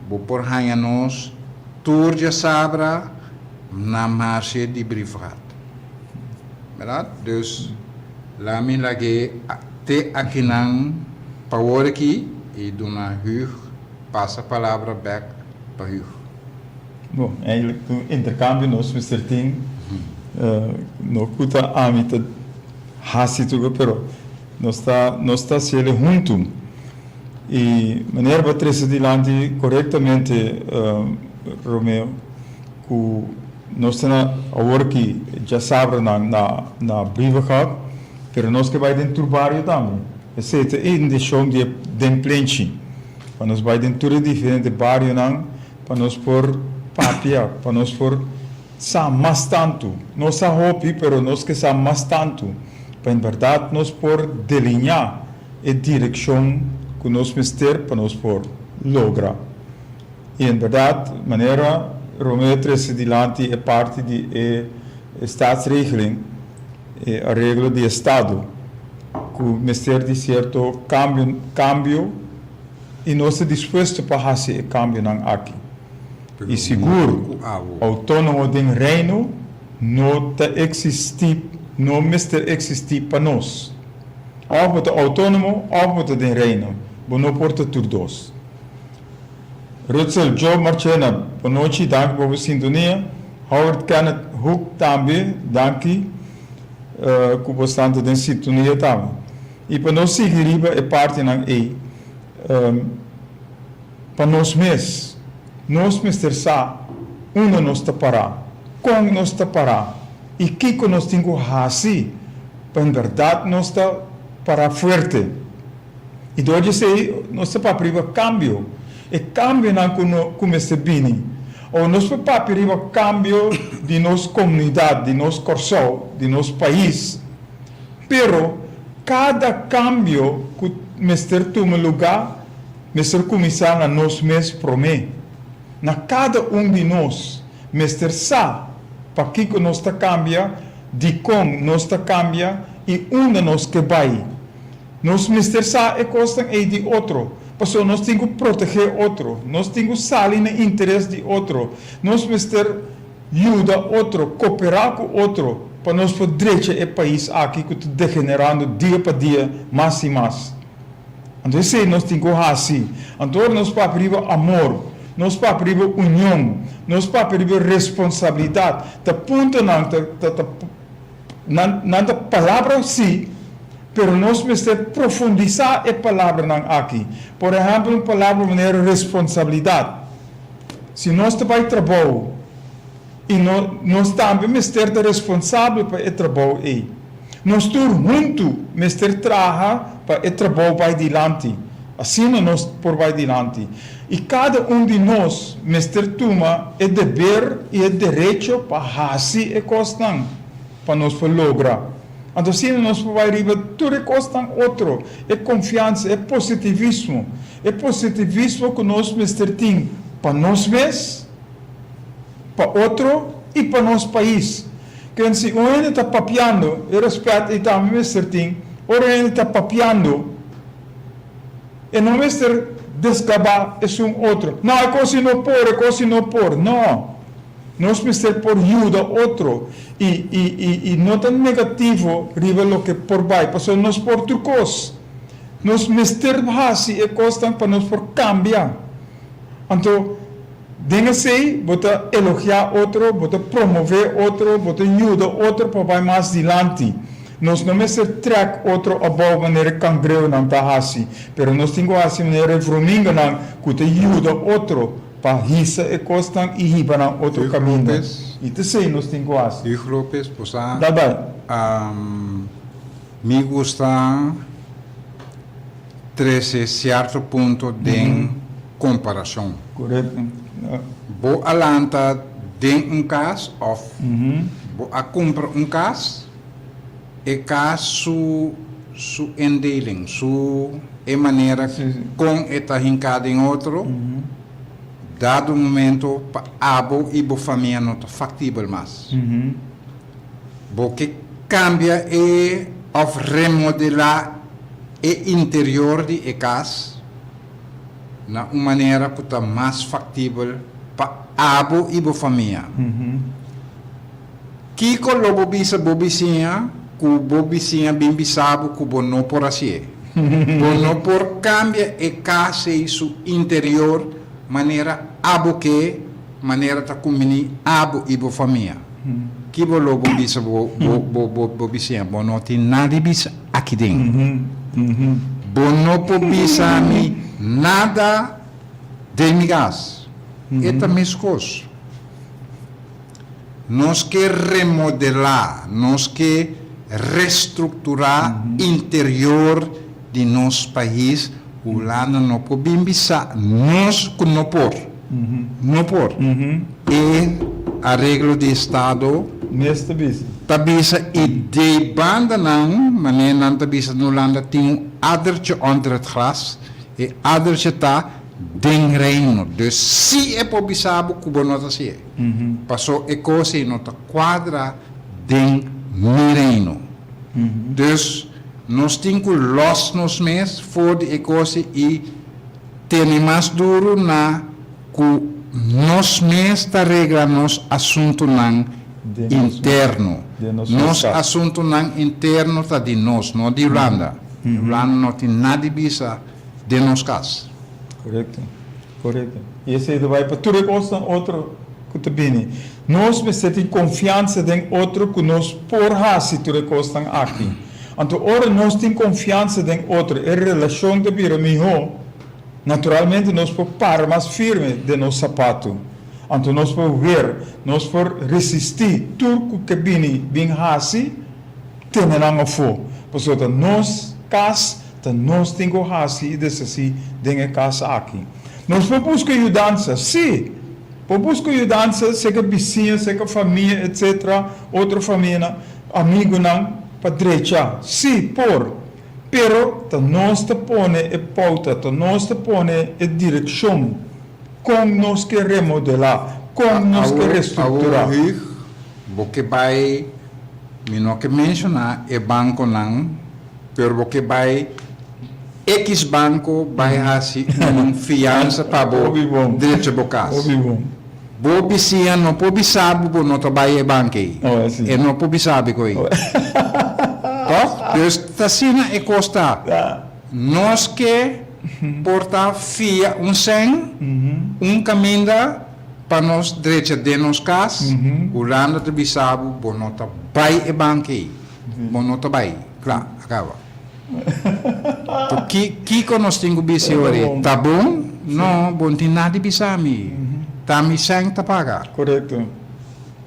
bo por haña nos tur djasabra na Marshe di Brievengat. Bèrdat? Dus laat mi lag'é te akinan pa wor aki i duna Hugh pasa palabra bèk pa Hugh. Bon, eigenlijk un interkambio nos mester tin. No ku ta ami ta Hasi tur pero nos ta nos ta hasiel huntu y manera bo a trece dilanti corectamente Romeo cu nos ta na awor ki djasabra na na na Brievengat pero nos ke bay den tur bario tambe esey ta e intencion di e den plenchi pa nos bay den tur e diferente barionan pa nos por papia pa nos por Sa mas tantu. Nos sa hopi, pero nos ke sa mas tantu, pa en bèrdat nos por deliñá e direkshon ku nos mester pa nos por logra. I en bèrdat, manera Romeo trese dilanti e parti di e staatsregeling, e areglo di estado, ku mester di sierto kambio kambio i nos ta dispuesto pa hasi e kambionan aki. I sigur, outónomo den Reino no ta eksistí, no mester eksistí pa nos. Òf bo ta outónomo òf bo ta den Reino, bo no por ta tur dos. Rutsel Joe Marchena, bonochi, danki pa bo sintonia. Howard Kenneth Hoek tambe, danki ku bo stanta den sintonia tambe. I pa nos sigui riba e partinan ei, pa nos mes, nos mester sa unda nos ta pará, kon nos ta pará i kiko nos tin ku hasi pa en bèrdat nos ta pará fuerte. I dor di esei nos ta papia riba kambio, e kambionan ku no ku mester bini. O nos por papia riba kambio di nos komunidat, di nos Kòrsou, di nos pais. Pero kada kambio ku mester tuma lugá mester kuminsá na nos mes promé. Na kada un di nos mester sa pakiko nos ta kambia, dikon nos ta kambia i unda nos ke bai. Nos mester sa e kosnan ei di otro, pasobra nos tin ku protegé otro, nos tin ku sali na interes di otro, nos mester yuda otro, koperá ku otro pa nos por drecha e pais aki ku ta degenerando dia pa dia mas i mas. Anto esei nos tin ku hasi. Anto ora nos papia riba amor, nos papia riba union, nos papia riba responsabilidat, ta puntonan ta ta ta. Nan nan ta palabra sí, pero nos mester profundisá e palabranan aki. Por ehèmpel, un palabra manera responsabilidat. Si nos ta bai trabou i no nos tambe mester ta responsabel pa e trabou ei. Nos tur huntu mester traha pa e trabou bai dilanti. Asina nos por bai dilanti. I kada un di nos mester tuma e deber i e derecho pa hasi e kosnan pa nos por logra. Anto asina nos por bai riba tur e kosnan otro, e konfiansa, e positivismo, e positivismo ku nos mester tin pa nos mes, pa otro i pa nos pais. Ken si un hende ta papiando, e rèspèt ei tambe mester tin, ora un hende ta papiando, E no mester desgabá esun otro. No, e kos i no por, e kos i no por. No. Nos mester por yuda otro i, i, i, i no ta negativo riba loke por bai, pasobra nos por tur kos. Nos mester hasi e kosnan pa nos por kambia. Anto, den esei bo ta elogiá otro, bo ta promové otro, bo ta yuda otro pa bai mas dilanti. Nos no mester trèk otro abou manera e kangreunan ta hasi, pero nos tin ku hasi manera e vruminganan ku ta yuda otro pa hisa e kosnan i hiba nan otro kaminda. I ta esei nos tin ku hasi. Hugo Lopez, bo sa, Dal bai. Mi gusta trese sierto punto den komparashon. Korekto. Bo a lanta den un kas òf bo a kumpra un kas? E kas su su indeling, su e manera kon e ta hinká den otro, dado momento pa abo i bo famia no ta faktibel mas. Bo ke kambia e òf remodelá e interior di e kas na un manera ku ta mas faktibel pa abo i bo famia. Kiko lo bo bisa bo bisiña ku bo bisiña bin bisa bo ku bo no por hasié? Bo no por kambia e kas ei su interior manera abo ke, manera ta kumbiní abo i bo famia. Ki bo lo bo bisa bo bo bo bo bisiña? Bo no tin nada di bisa aki den. Bo no por bisa mi nada den mi kas. E ta meskos. Nos ke remodelá, nos ke restrukturá interior di nos pais, Hulanda no por bin bisa nos ku no por. No por. E areglo di estado Mes ta bisa. ta bisa i dei bandanan, manera nan ta bisa na Hulanda, tin un. addertje onder het gras, e addertje ta den Reino. Dus si e por bisa bo ku bo no ta hasié. Paso e kos ei no ta kuadra den mi Reino. Dus nos tin ku lòs nos mes for di e kos ei i tene mas duru na ku nos mes ta regla nos asuntunan interno. Nos asuntunan interno ta di nos, no di Hulanda. Hulanda no tin nada di bisa den nos kas. Korekto, korekto. I esei ta bai pa tur e kosnan otro ku ta bini. Nos mester tin konfiansa den otro ku nos por hasi tur e kosnan aki. Anto ora nos tin konfiansa den otro, e relashon ta bira mihó. Naturalmente nos por para mas firme den nos sapatu. Anto nos por wer, nos por resistí tur ku ke bini bin hasi, tene nan afó. Pasobra ta nos kas, ta nos tin ku hasi i deshasí den e kas aki. Nos por buska yudansa? Sí! Por buska yudansa serka bisiña, serka famia, etcetera, otro famianan, amigunan, pa drecha. Sí, por! Pero ta nos ta pone e pouta, ta nos ta pone e direkshon kon nos ke remodelá, kon nos ke restrukturá. Awor Huig, bo ke bai, mi no ke menshoná e bankonan, pero bo ke bai X banko bai hasi un fiansa pa bo drecha bo kas. Bo bisiña no por bisa bo bo no ta bai e bank ei. E no por bisa bo ei. Toch? Dus ta asina e kos ta. Nos ke por ta fia un sèn, un kaminda pa nos drecha den nos kas, Hulanda ta bisa bo bo no ta bai e bank ei. Bo no ta bai. Kla, a kaba. To ki kiko nos tin ku bisa ora ei? Ta bon? No, bo no tin nada di bisa mi. Ta mi sèn ta paga. Korekto.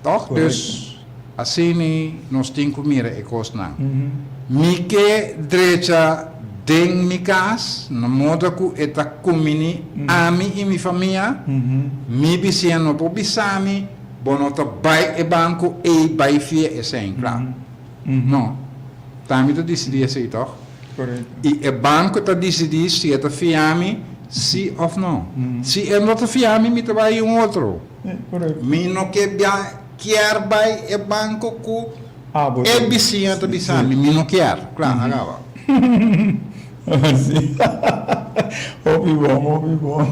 Tòg? Dus, asina nos tin ku mira e kosnan. Mi ke drecha den mi kas, na moda ku e ta kumini ami i mi famia. Mi bisiña no por bisa mi, bo no ta bai e banko ei bai fia e sèn. Kla. No. Ta mi ta disidí esei tòg? Korekto. I e banko ta disidí si e ta fia mi sí òf no. Si e no ta fia mi, mi ta bai un otro. Korekto. Mi no ke bia kier bai e banko ku Abo e ta. bisiña ta bisa mi. Mi no kier. Kla, a kaba. Sí. Hopi bon, hopi bon.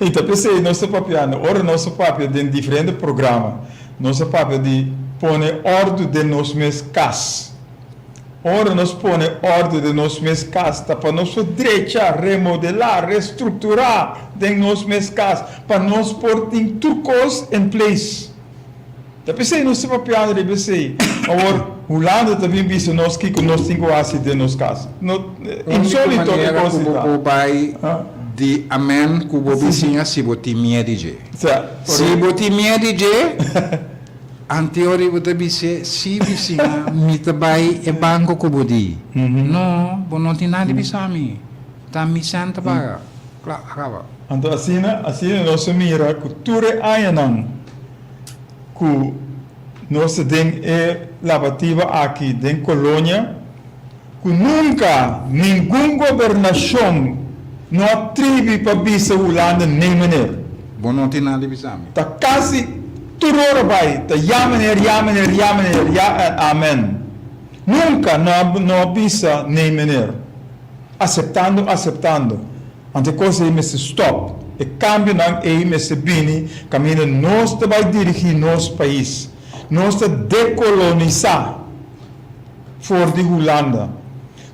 I ta p'esei nos ta papiando. Ora nos ta papia den diferente programa. Nos a papia di pone òrdu den nos mes kas. Ora nos pone òrdu den nos mes kas ta pa nos por drecha, remodelá, restrukturá den nos mes kas pa nos por tin tur kos en place. Ta p'esei nos ta papiando riba esei. Awor Hulanda ta bin bisa nos kiko nos tin ku hasi den nos kas. No, Úniko insólito e manera kos ku ei bo ta. por bai di amen ku bo bisiña si bo tin miedu di dje. Si bo tin miedu di dje, anteori bo ta bis'é, Si, bisiña, mi ta bai e banko ku bo di. No, bo no tin nada di bisa mi. Ta mi sèn ta paga. Kla, a kaba. Anto asina, asina nos a mira ku tur e añanan ku nos ta den e labativa aki den kolonia, ku nunka ningun gobernashon no a tribi pa bisa Hulanda nee meneer. Bo no tin nada di bisa mi. Ta kasi tur ora bai ta ya meneer, ya meneer, ya meneer, ya en amen. Nunka no a no a bisa nee meneer. Aseptando, aseptando. Anto e kos ei mester stòp. E kambionan ei mester bini kaminda nos ta bai dirigí nos pais. Nos ta dekolonisá. For di Hulanda.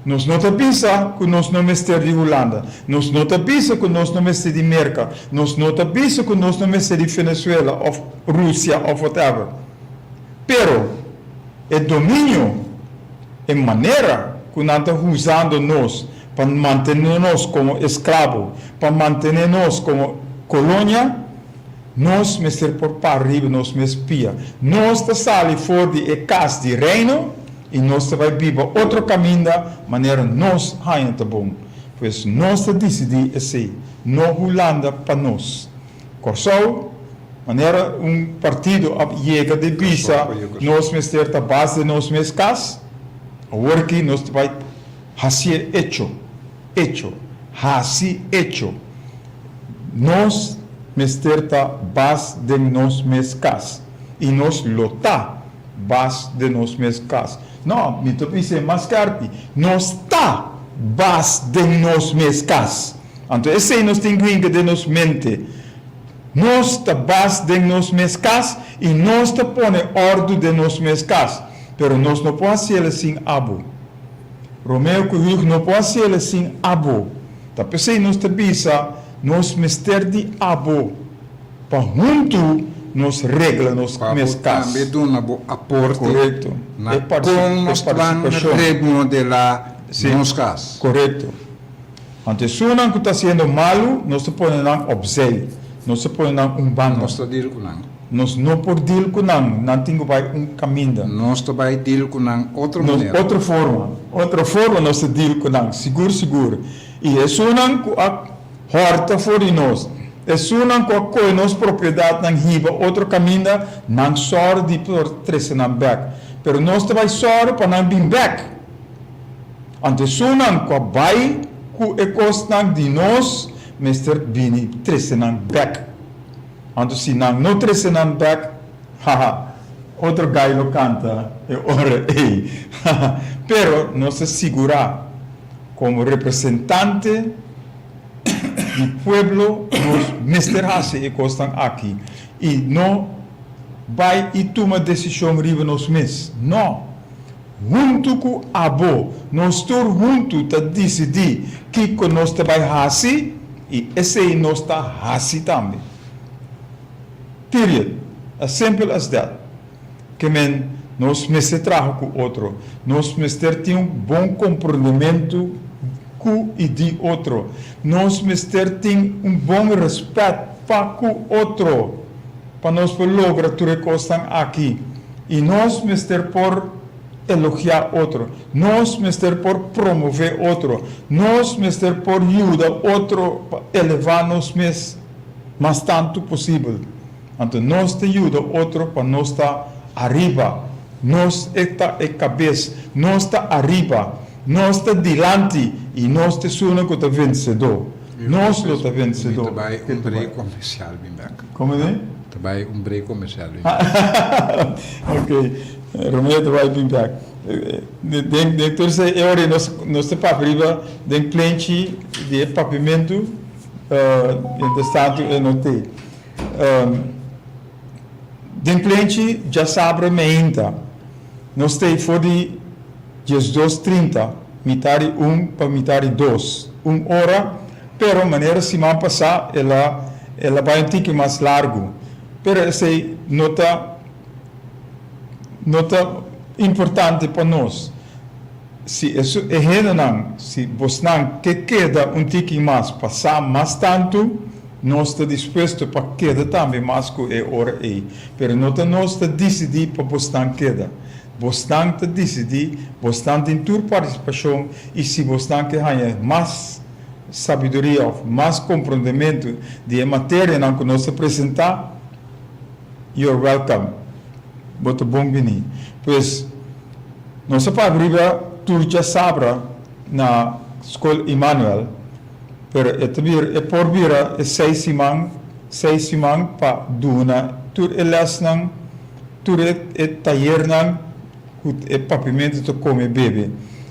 Nos no ta bisa ku nos no mester di Hulanda. Nos no ta bisa ku nos no mester di Merka. Nos no ta bisa ku nos no mester di Venezuela òf Rusia òf whatever. Pero e dominio, e manera ku nan ta huzando nos pa mantené nos komo esklabo, pa mantené nos komo kolonia, Nos mester por para riba nos mes pia. Nos ta sali for di e kas di Reino i nos ta bai biba otro kaminda manera nos haña ta bon. Pues nos ta disidí esei, no Hulanda pa nos. Kòrsou, manera un partido a yega di bisa nos mester ta bas den nos mes kas, awor aki nos ta bai. Hasié echo, echo, hasi echo. Nos mester ta bas den nos mes kas i nos lo ta bas den nos mes kas. No, mi ta bis'é mas skerpi, nos ta bas den nos mes kas. Anto esei nos tin ku hinka den nos mente. Nos ta bas den nos mes kas i nos ta pone òrdu den nos mes kas, pero nos no por hasiel sin abo. Romeo ku Hugh no por hasiel sin abo. Ta p'esei nos ta bisa nos mester di abo pa huntu nos regla nos Pa bo mes kas. tambe duna bo aporte Korekto. na E parti kon e nos ta ban partisipashon. remodelá Sí, nos kas. korekto. Anto esunnan ku ta hasiendo malu, nos ta pone nan opzij, nos ta pone nan un banda. Nos ta deal ku nan. Nos no por deal ku nan, nan tin ku bai un kaminda. Nos ta bai deal ku nan otro Nos manera. otro forma, otro forma nos ta deal ku nan, sigur sigur. I esunnan ku a hòrta for di nos, esunnan ku a kohe nos propiedatnan hiba otro kaminda, nan sòru di por trese nan bèk. Pero nos ta bai sòru pa nan bin bèk. Anto esunnan ku a bai ku e kosnan di nos mester bini trese nan bèk. Anto si nan no trese nan bèk, haha, otro gai lo kanta e ora ei. Haha. Pero nos ta sigurá komo representante di pueblo nos mester hasi e kosnan aki i no bai i tuma desishon riba nos mes. No! Huntu ku abo, nos tur huntu ta disidí kiko nos ta bai hasi i esei nos ta hasi tambe. Period. As simple as that. Ke men nos mester traha ku otro. Nos mester tin un bon komprondementu ku i di otro. Nos mester tin un bon rèspèt pa ku otro pa nos por logra tur e kosnan aki. I nos mester por elogiá otro. Nos mester por promové otro. Nos mester por yuda otro pa elevá nos mes mas tantu posibel. Anto nos ta yuda otro pa nos ta ariba. Nos e ta e kabes. Nos ta ariba. Nos ta dilanti i nos ta esunnan ku ta vensedó. Nos lo ta vensedó. Mi ta bai un break komersial bin bek. Komo di? Ta bai un break komersial bin bek. Ok, Romeo ta bai bin bek. Den den tur esei e ora nos nos ta papia riba den plenchi di e papiamentu mientras tantu e no tei. Den plenchi djasabra meinta nos tei for di 12 trinta, mitari un pa mitari dos, un ora, pero manera siman pasá el a el a bai un tiki mas largu, pero esei no ta no ta importante pa nos. Si esun e hendenan, si bosnan ke keda un tiki mas pa sa mas tantu, nos ta dispuesto pa keda tambe mas ku e ora ei, pero no ta nos ta disidí pa bosnan keda. Bosnan ta disidí, bosnan tin tur partisipashon i si bosnan ke haña mas sabiduria òf mas komprondementu di e materianan ku nos ta presentá, you're welcome, bo ta bon biní. Pues, nos a papia riba tur djasabra na Skol Immanuel, pero e ta bira, e por bira e seis siman, seis siman pa duna tur e lèsnan. Tur e tayernan ku e papiamentu ta kome bebe.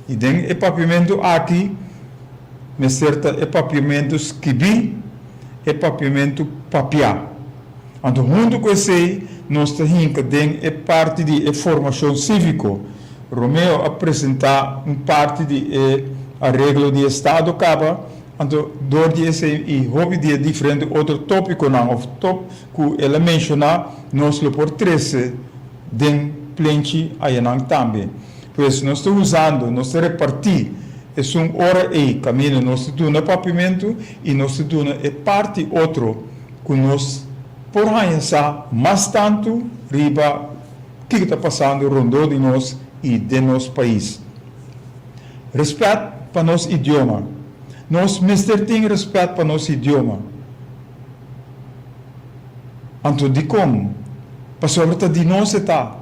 I den e papiamentu aki mester ta e papiamentu skibí, e papiamentu papiá. Anto huntu ku esei nos ta hinka den e parti di e formashon síviko. Romeo a presentá un parti di e areglo di estado kaba, anto dor di esei i hopi di e diferente otro tópikonan òf top Ku el a menshoná, nos lo por trese den plenchi ayanan tambe. Pues nos ta usando, nos ta repartí esun ora ei kaminda nos ta duna papiamentu i nos ta duna e parti otro ku nos por haña sa mas tantu riba kiko ta pasando rondó di nos i den nos pais. Rèspèt pa nos idioma. Nos mester tin rèspèt pa nos idioma. Anto dikon? Pasobra ta di nos e ta.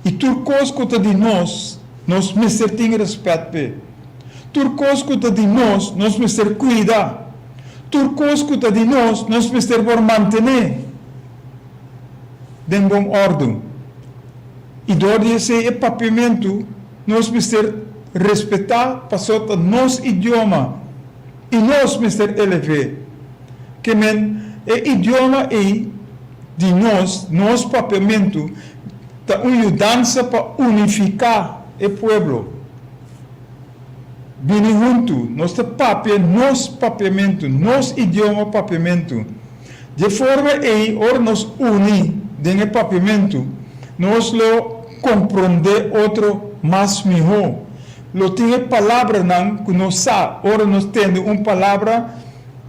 I tur kos ku ta di nos, nos mester tin rèspèt p'e. Tur kos ku ta di nos, nos mester kuida. Tur kos ku ta di nos, nos mester por mantené den bon òrdu. I dor di esei e papiamentu nos mester respetá paso ta nos idioma i nos mester elev'é. Ke men e idioma ei di nos, nos papiamentu, ta un yudansa pa unifiká e pueblo. Bini huntu, nos ta papia nos papiamentu, nos idioma papiamentu. Di e forma ei, ora nos uni den e papiamentu, nos lo komprondé otro mas mihó. Lo tin e palabranan ku nos sa, ora nos tende un palabra,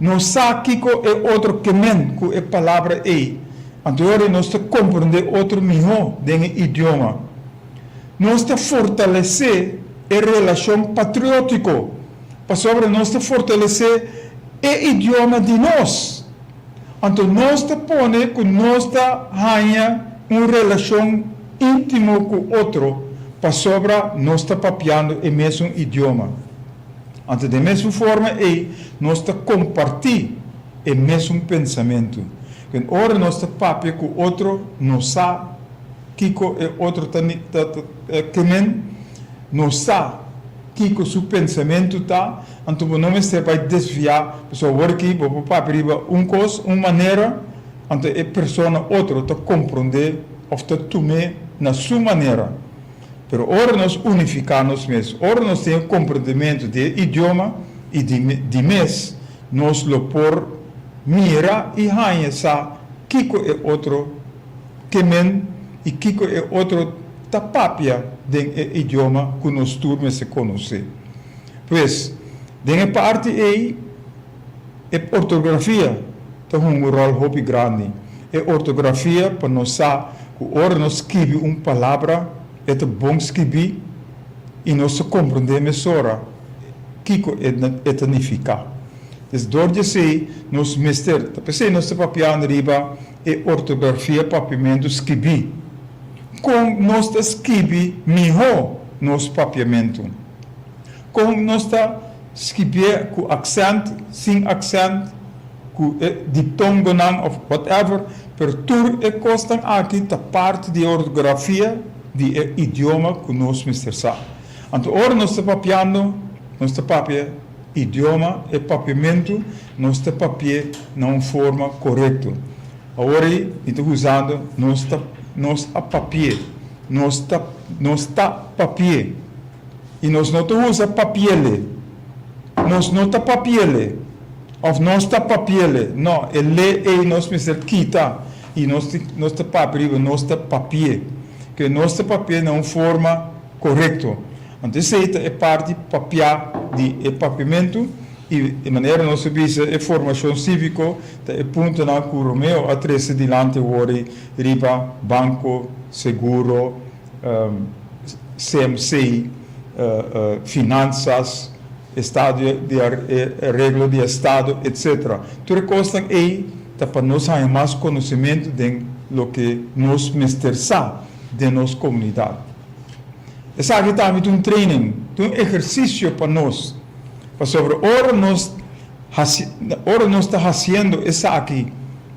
nos sa kiko e otro ke men ku e palabra ei. Anto e ora ei nos ta komprondé otro mihó den e idioma. Nos ta fortalesé e relashon patriótiko pasobra nos ta fortalesé e idioma di nos. Anto nos ta pone ku nos ta haña un relashon íntimo ku otro pasobra nos ta papiando e mesun idioma. Anto den mesun forma ei nos ta kompartí e mesun pensamentu. Ken ora nos ta papia ku otro nos sa kiko e otro ta ke men, nos sa kiko su pensamentu ta, anto bo no mester bai desviá, pasobra awor aki bo por papia riba un kos, un manera, anto e persona otro ta komprondé òf ta tum'é na su manera. Pero ora nos unifiká nos mes, ora nos tin e komprondementu di e idioma i di di mes, nos lo por mira i haña sa kiko e otro ke men i kiko e otro ta papia den e idioma ku nos tur mester konosé. Pues, den e parti ei, e ortografia ta hunga un ròl hopi grandi. E ortografia pa nos sa ku ora nos skibi un palabra e ta bon skibí i nos ta komprondé mesora kiko e ta nifiká. Des dor di esei nos mester, ta p'esei nos ta papiando riba e ortografia papiamentu skibí. Kon nos ta skibi mihó nos papiamentu? Kon nos ta skibié ku aksènt, sin aksènt, ku e diptongonan òf whatever, pero tur e kosnan aki ta parti di e ortografia di e idioma ku nos mester sa. Anto ora nos ta papiando, nos ta papia idioma, e papiamentu, nos ta papi'é na un forma korekto. Awor ei mi ta usando nos ta nos a papi'é, nos ta nos ta papi'é. I nos no ta usa papi'ele, nos no ta papi'ele, òf nos ta papi'ele. No, e le ei nos mester kita i nos nos ta papia riba nos ta papi'é. Ke nos ta papi'é na un forma korekto. Anto esei ta e parti papiá di e papiamentu i e manera nos a bisa e formashon síviko ta e puntonan ku Romeo a trese dilanti awor riba banko, seguro, CMC, finansas, estado di areglo di estado etcetera. Tur e kosnan ei ta pa nos haña mas konosementu den loke nos mester sa den nos komunidat. Esaki tambe ta un training, ta un ehersisio pa nos, pasobra ora nos hasi, ora nos ta hasiendo esaki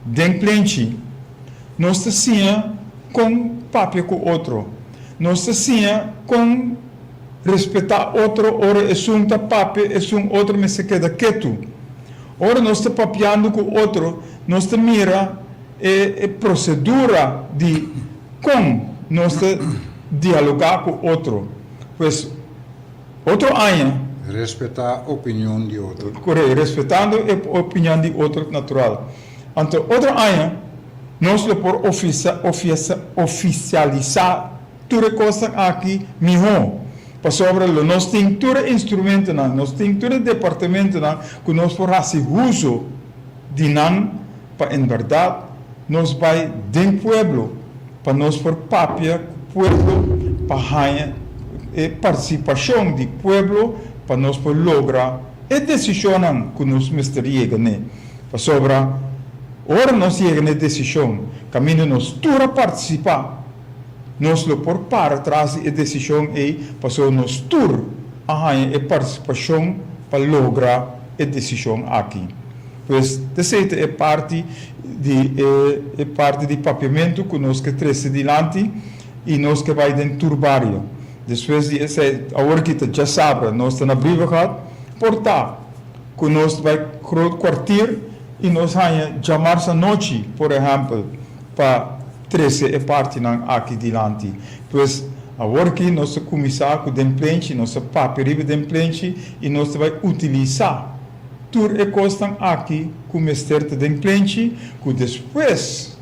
den plenchi, nos ta siña kon papia ku otro, nos ta siña kon respetá otro ora esun ta papia, esun otro mester keda ketu. Ora nos ta papiando ku otro, nos ta mira e e prosedura di kon nos ta dialogá ku otro. Pues, otro aña. Respetá opinion di otro. Kore, respetando e opinion di otro natural. Anto otro aña nos lo por ofisialisá tur e kosnan aki mihó, pasobra lo nos tin tur e instrumentonan, nos tin tur e departamentonan ku nos por hasi uso di nan pa en bèrdat nos bai den pueblo pa nos por papia ku pueblo pa haña e partisipashon di pueblo pa nos por logra e desishonnan ku nos mester yega n'e. Pasobra ora nos yega n'e desishon kaminda nos tur a partisipá, nos lo por para tras di e desishon ei pasobra nos tur. a haña e partisipashon pa logra e desishon aki. Pues esei ta e parti di e e parti di papiamentu ku nos ke trese dilanti i nos ke bai den tur bario. Despues di esei, awor ki ta djasabra nos ta na Brievengat, por ta ku nos bai Groot Kwartier i nos haña djamars anochi, por ehèmpel, pa trese e partinan aki dilanti. Pues, awor ki nos ta kuminsá ku den plenchi, nos ta papia riba den plenchi i nos ta bai utilisá tur e kosnan aki ku mester ta den plenchi, ku despues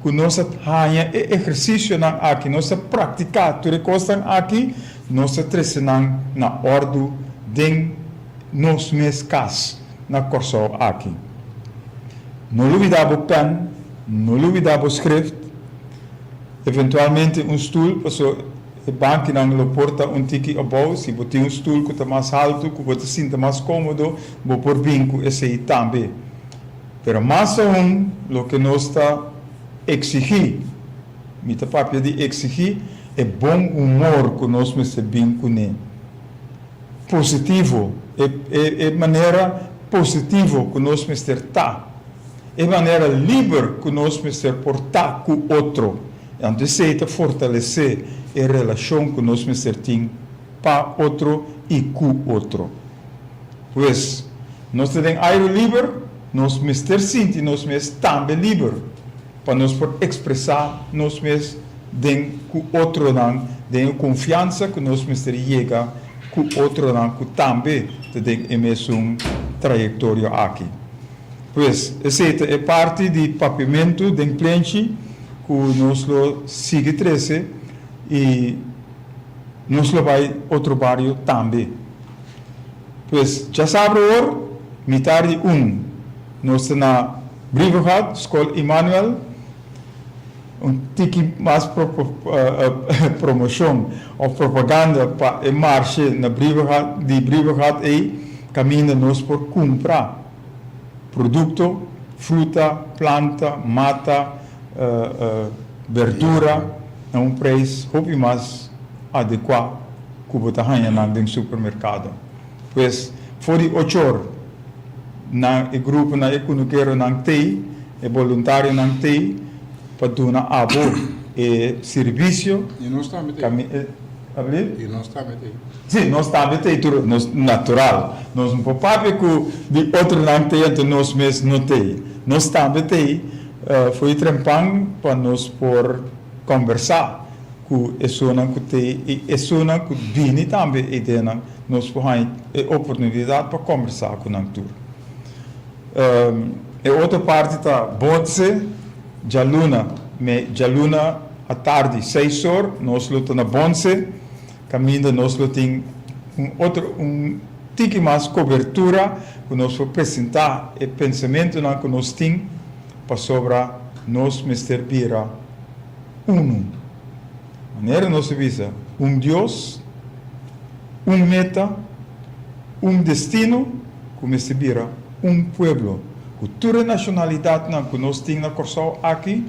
ku nos a haña e ehersisionan aki, nos a praktiká tur e kosnan aki, nos ta trese nan na òrdu den nos mes kas na Kòrsou aki. No lubidá bo pèn, no lubidá bo skrift, eventualmente un stul, paso e bankinan lo por ta un tiki abou, si bo tin un stul ku ta mas haltu, ku bo ta sinta mas kómodo, bo por bin ku esei tambe. Pero mas aun loke nos ta eksigí, mi ta papia di eksigí e bon humor ku nos mester bin kuné. Positivo, e e manera positivo ku nos mester ta, e manera liber ku nos mester por ta ku otro. Anto esei ta fortalesé e relashon ku nos mester tin pa otro i ku otro. Pues, nos ta den airu liber, nos mester sinti nos mes tambe liber pa nos por ekspresá nos mes den ku otronan den e konfiansa ku nos mester yega ku otronan ku tambe ta den e mesun trayektorio aki. Pues, esei ta e parti di papiamentu den plenchi ku nos lo sigui trese i nos lo bai otro bario tambe. Pues, djasabra awor, mitar di un, nos ta na Brievengat, Skol Immanuel. Un tiki mas promoshon òf propaganda pa e marshe na Brievengat, di Brievengat ei, kaminda nos por kumpra produkto, fruta, planta, mata, berdura na un preis hopi mas adekuá ku bo ta haña nan den supermerkado. Pues, for di ochor nan e gruponan, e kunukeronan t'ei, e boluntarionan t'ei pa duna abo e sirbisio. I nos tambe t'ei. Abli? I nos tambe t'ei. Sí, nos tambe t'ei tur, nos natural. Nos no por papia ku di otronan t'ei anto nos mes no t'ei. Nos tambe t'ei for di trempan pa nos por kòmbersá ku esunnan ku t'ei i esunnan ku bini tambe eidenan nos por haña e oportunidat pa kòmbersá ku nan tur. E otro parti ta Botse, djaluna me djaluna atardi seis or nos lo ta na Bonse, kaminda nos lo tin un otro un tiki mas kobertura ku nos por presentá e pensamentunan ku nos tin pasobra nos mester bira unu. Manera nos ta bisa, un Dios, un meta, un destino ku mester bira un pueblo. Ku tur e nashonalidatnan ku nos tin na Kòrsou aki,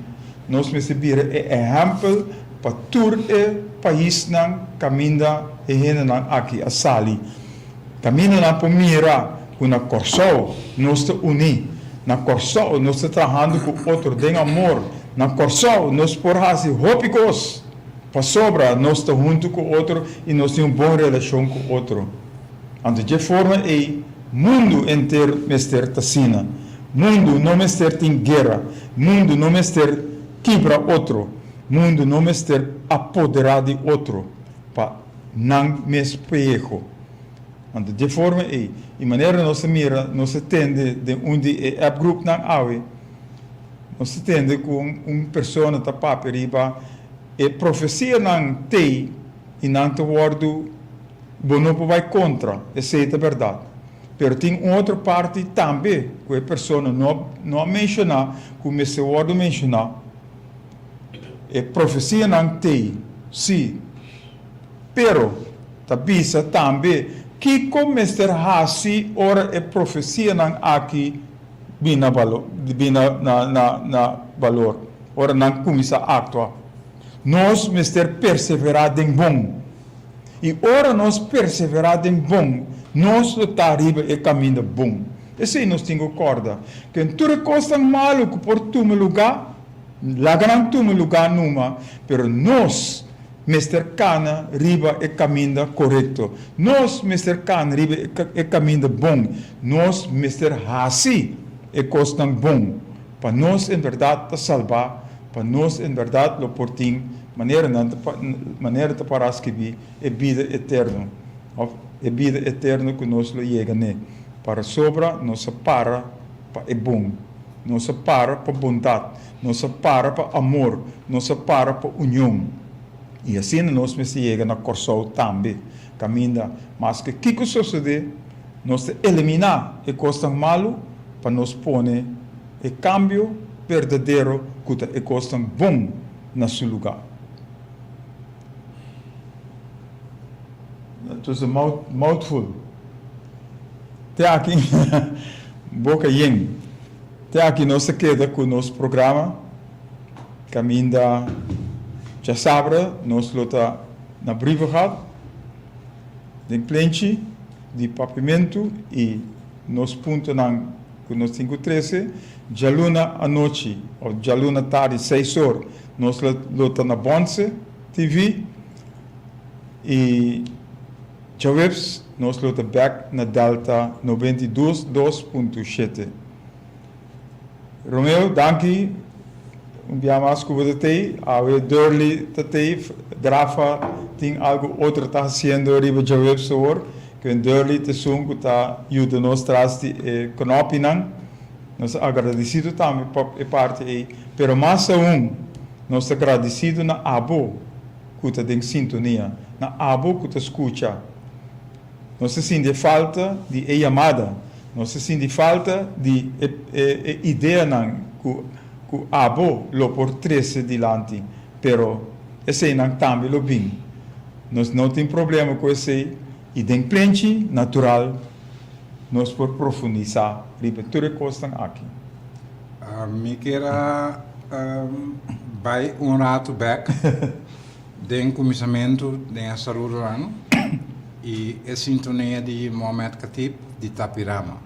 nos mester bira e ehèmpel pa tur e paisnan kaminda e hendenan aki a sali. Kaminda nan por mira ku na Kòrsou nos ta uní, na Kòrsou nos ta trahando ku otro den amor, na Kòrsou nos por hasi hopi kos pasobra nos ta huntu ku otro i nos tin un bon relashon ku otro. Anto dje forma ei mundu enter mester ta asina. Mundu no mester tin guera, mundu no mester kibra otro, mundu no mester apoderá di otro pa nan mes peho. Anto dje forma ei, i manera nos ta mira, nos ta tende den un di e app groupnan awe, nos ta tende ku un persona ta papia riba e profesianan t'ei i nan ta wòrdu, bo no por bai kontra, esei ta bèrdat. Pero tin un otro parti tambe ku e persona no no a menshoná ku mester wòrdu menshoná, e profesianan t'ei, sí. Pero, ta bisa tambe kiko mester hasi ora e profesianan aki bin na bin na na balor, ora nan kuminsá aktua. Nos mester perseverá den bon. I ora nos perseverá den bon, nos lo ta riba e kaminda bon. Esei nos tin ku kòrda, ku en tur e kosnan malu ku por tuma lugá, laga nan tuma lugá numa, pero nos mester kana riba e kaminda korekto. Nos mester kana riba e kaminda bon. Nos mester hasi e kosnan bon pa nos en bèrdat ta salbá, pa nos en bèrdat lo por tin, manera nan ta manera ta pará skibí, e bida eterno, òf e bida eterno ku nos lo yega n'e. Pasobra nos a para pa e bon. Nos a para pa bondat. Nos a para pa amor. Nos a para pa union. I asina nos mester yega na Kòrsou tambe, kaminda maske kiko sosodé, nos ta eliminá e kosnan malu pa nos pone e kambio berdadero ku ta e kosnan bon na su lugá. It was a mouthful. Te aki boka yen. Te aki nos ta keda ku nos programa kaminda djasabra nos lo ta na Brievengat den plenchi di Papimentu i nos puntonan ku nos tin ku trese. Djaluna anochi òf djaluna tardi seis or nos lo ta na Bonse TV i djaweps nos lo ta bèk na Delta 92.7. Romeo, danki un bia mas ku bo ta tei. Awe Durley ta tei, Grafa tin algu otro ta hasiendo riba djaweps awor. Ken Durley ta esun ku ta yuda nos tras di e knopinan. Nos ta agradesido tambe pa e parti ei, pero mas aun nos ta gradesido na abo ku ta den sintonia, na abo ku ta skucha. Nos ta sinti e falta di e yamada, nos ta sinti falta di e e ideanan ku ku abo lo por trese dilanti, pero eseinan tambe lo bin. Nos no tin problema ku esei i den plenchi natural nos por profundisá riba tur e kosnan aki. Mi kier a bai un ratu bek den kuminsamentu den e saludonan i e sintonia di Mohamed Khatib di Tapirama.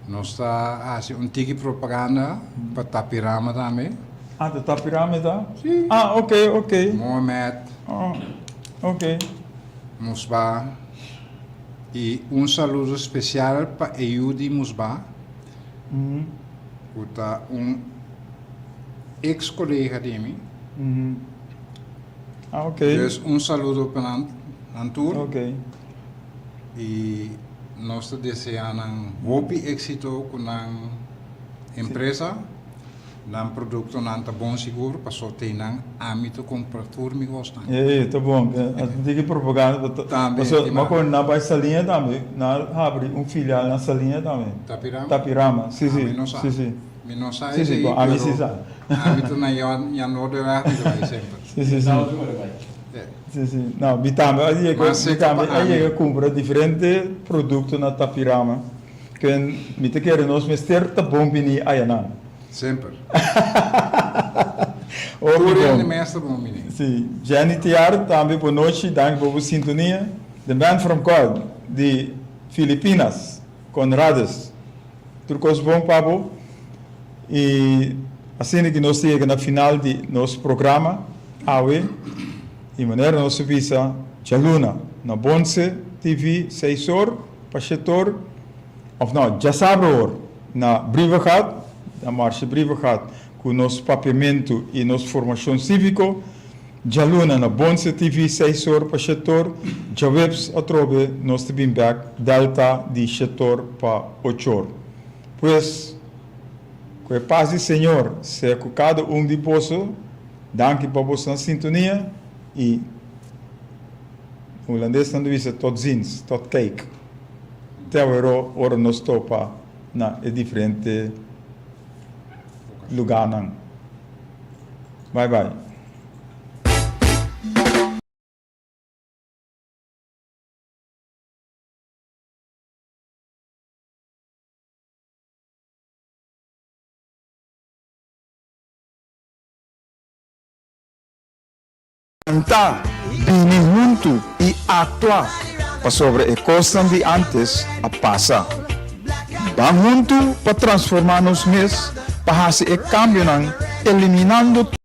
Nos ta hasi un tiki propaganda pa Tapirama tambe. Ah, ta Tapirama e ta? Si. Ah, ok, ok. Mohamed. Oh, ok. Musba. I un saludo spesial pa e yu di Musba, ku ta un eks kolega di mi. Ah, ok. Dus un saludo pa nan, nan tur. Ok. I nos ta desea nan hopi éksito ku nan empresa. Nan produktonan ta bon sigur paso te nan ami ta kumpra tur mi kosnan. E ta bon, a tin ki propaganda pa Tambe, paso di ma mas. kon nan bai Saliña tambe, nan habri un filial na Saliña tambe. Tapirama? Tapirama, si si, Ami no sa. si si. Mi no sa Si si, esei, bon ami pero si sa. ami ta na Jan Jan Noorderweg mi ta bai semper. Si si si. E. Si si, no mi tambe a yega, Mas mi seka tambe pa a ami. yega kumpra diferente produkto na Tapirama, ken mi ta kere nos mester ta bon bini ayanan. Semper. Hopi Tur hende bon. mes ta bon bini. Si. Jenny Tiar tambe bo nochi, danki pa bo sintonia. The Man from God di Filipinas, Conrades. Tur kos bon pa bo. I asina ki nos ta yega na final di nos programa awe. I manera nos a bisa djaluna na Bonse TV seis or pa shete or. Of no, djasabra or na Brievengat, na Marshe Brievengat ku nos papiamentu i nos formashon síviko, djaluna na Bonse TV seis or pa shetor, djaweps atrobe nos ta bin bèk Delta di shetor pa ochor. Pues, ku e pas di Señor sea ku kada un di boso, danki pa bosonan sintonia i hulandes nan ta bisa tot ziens, tot kijk. Te aweró ora nos topa na e diferente lugánan. Bai bai. Canta, bini hunto. Huntu i aktua pasobra e kosnan di antes a pasa. Ban huntu pa transformá nos mes pa hasi e kambionan eliminando.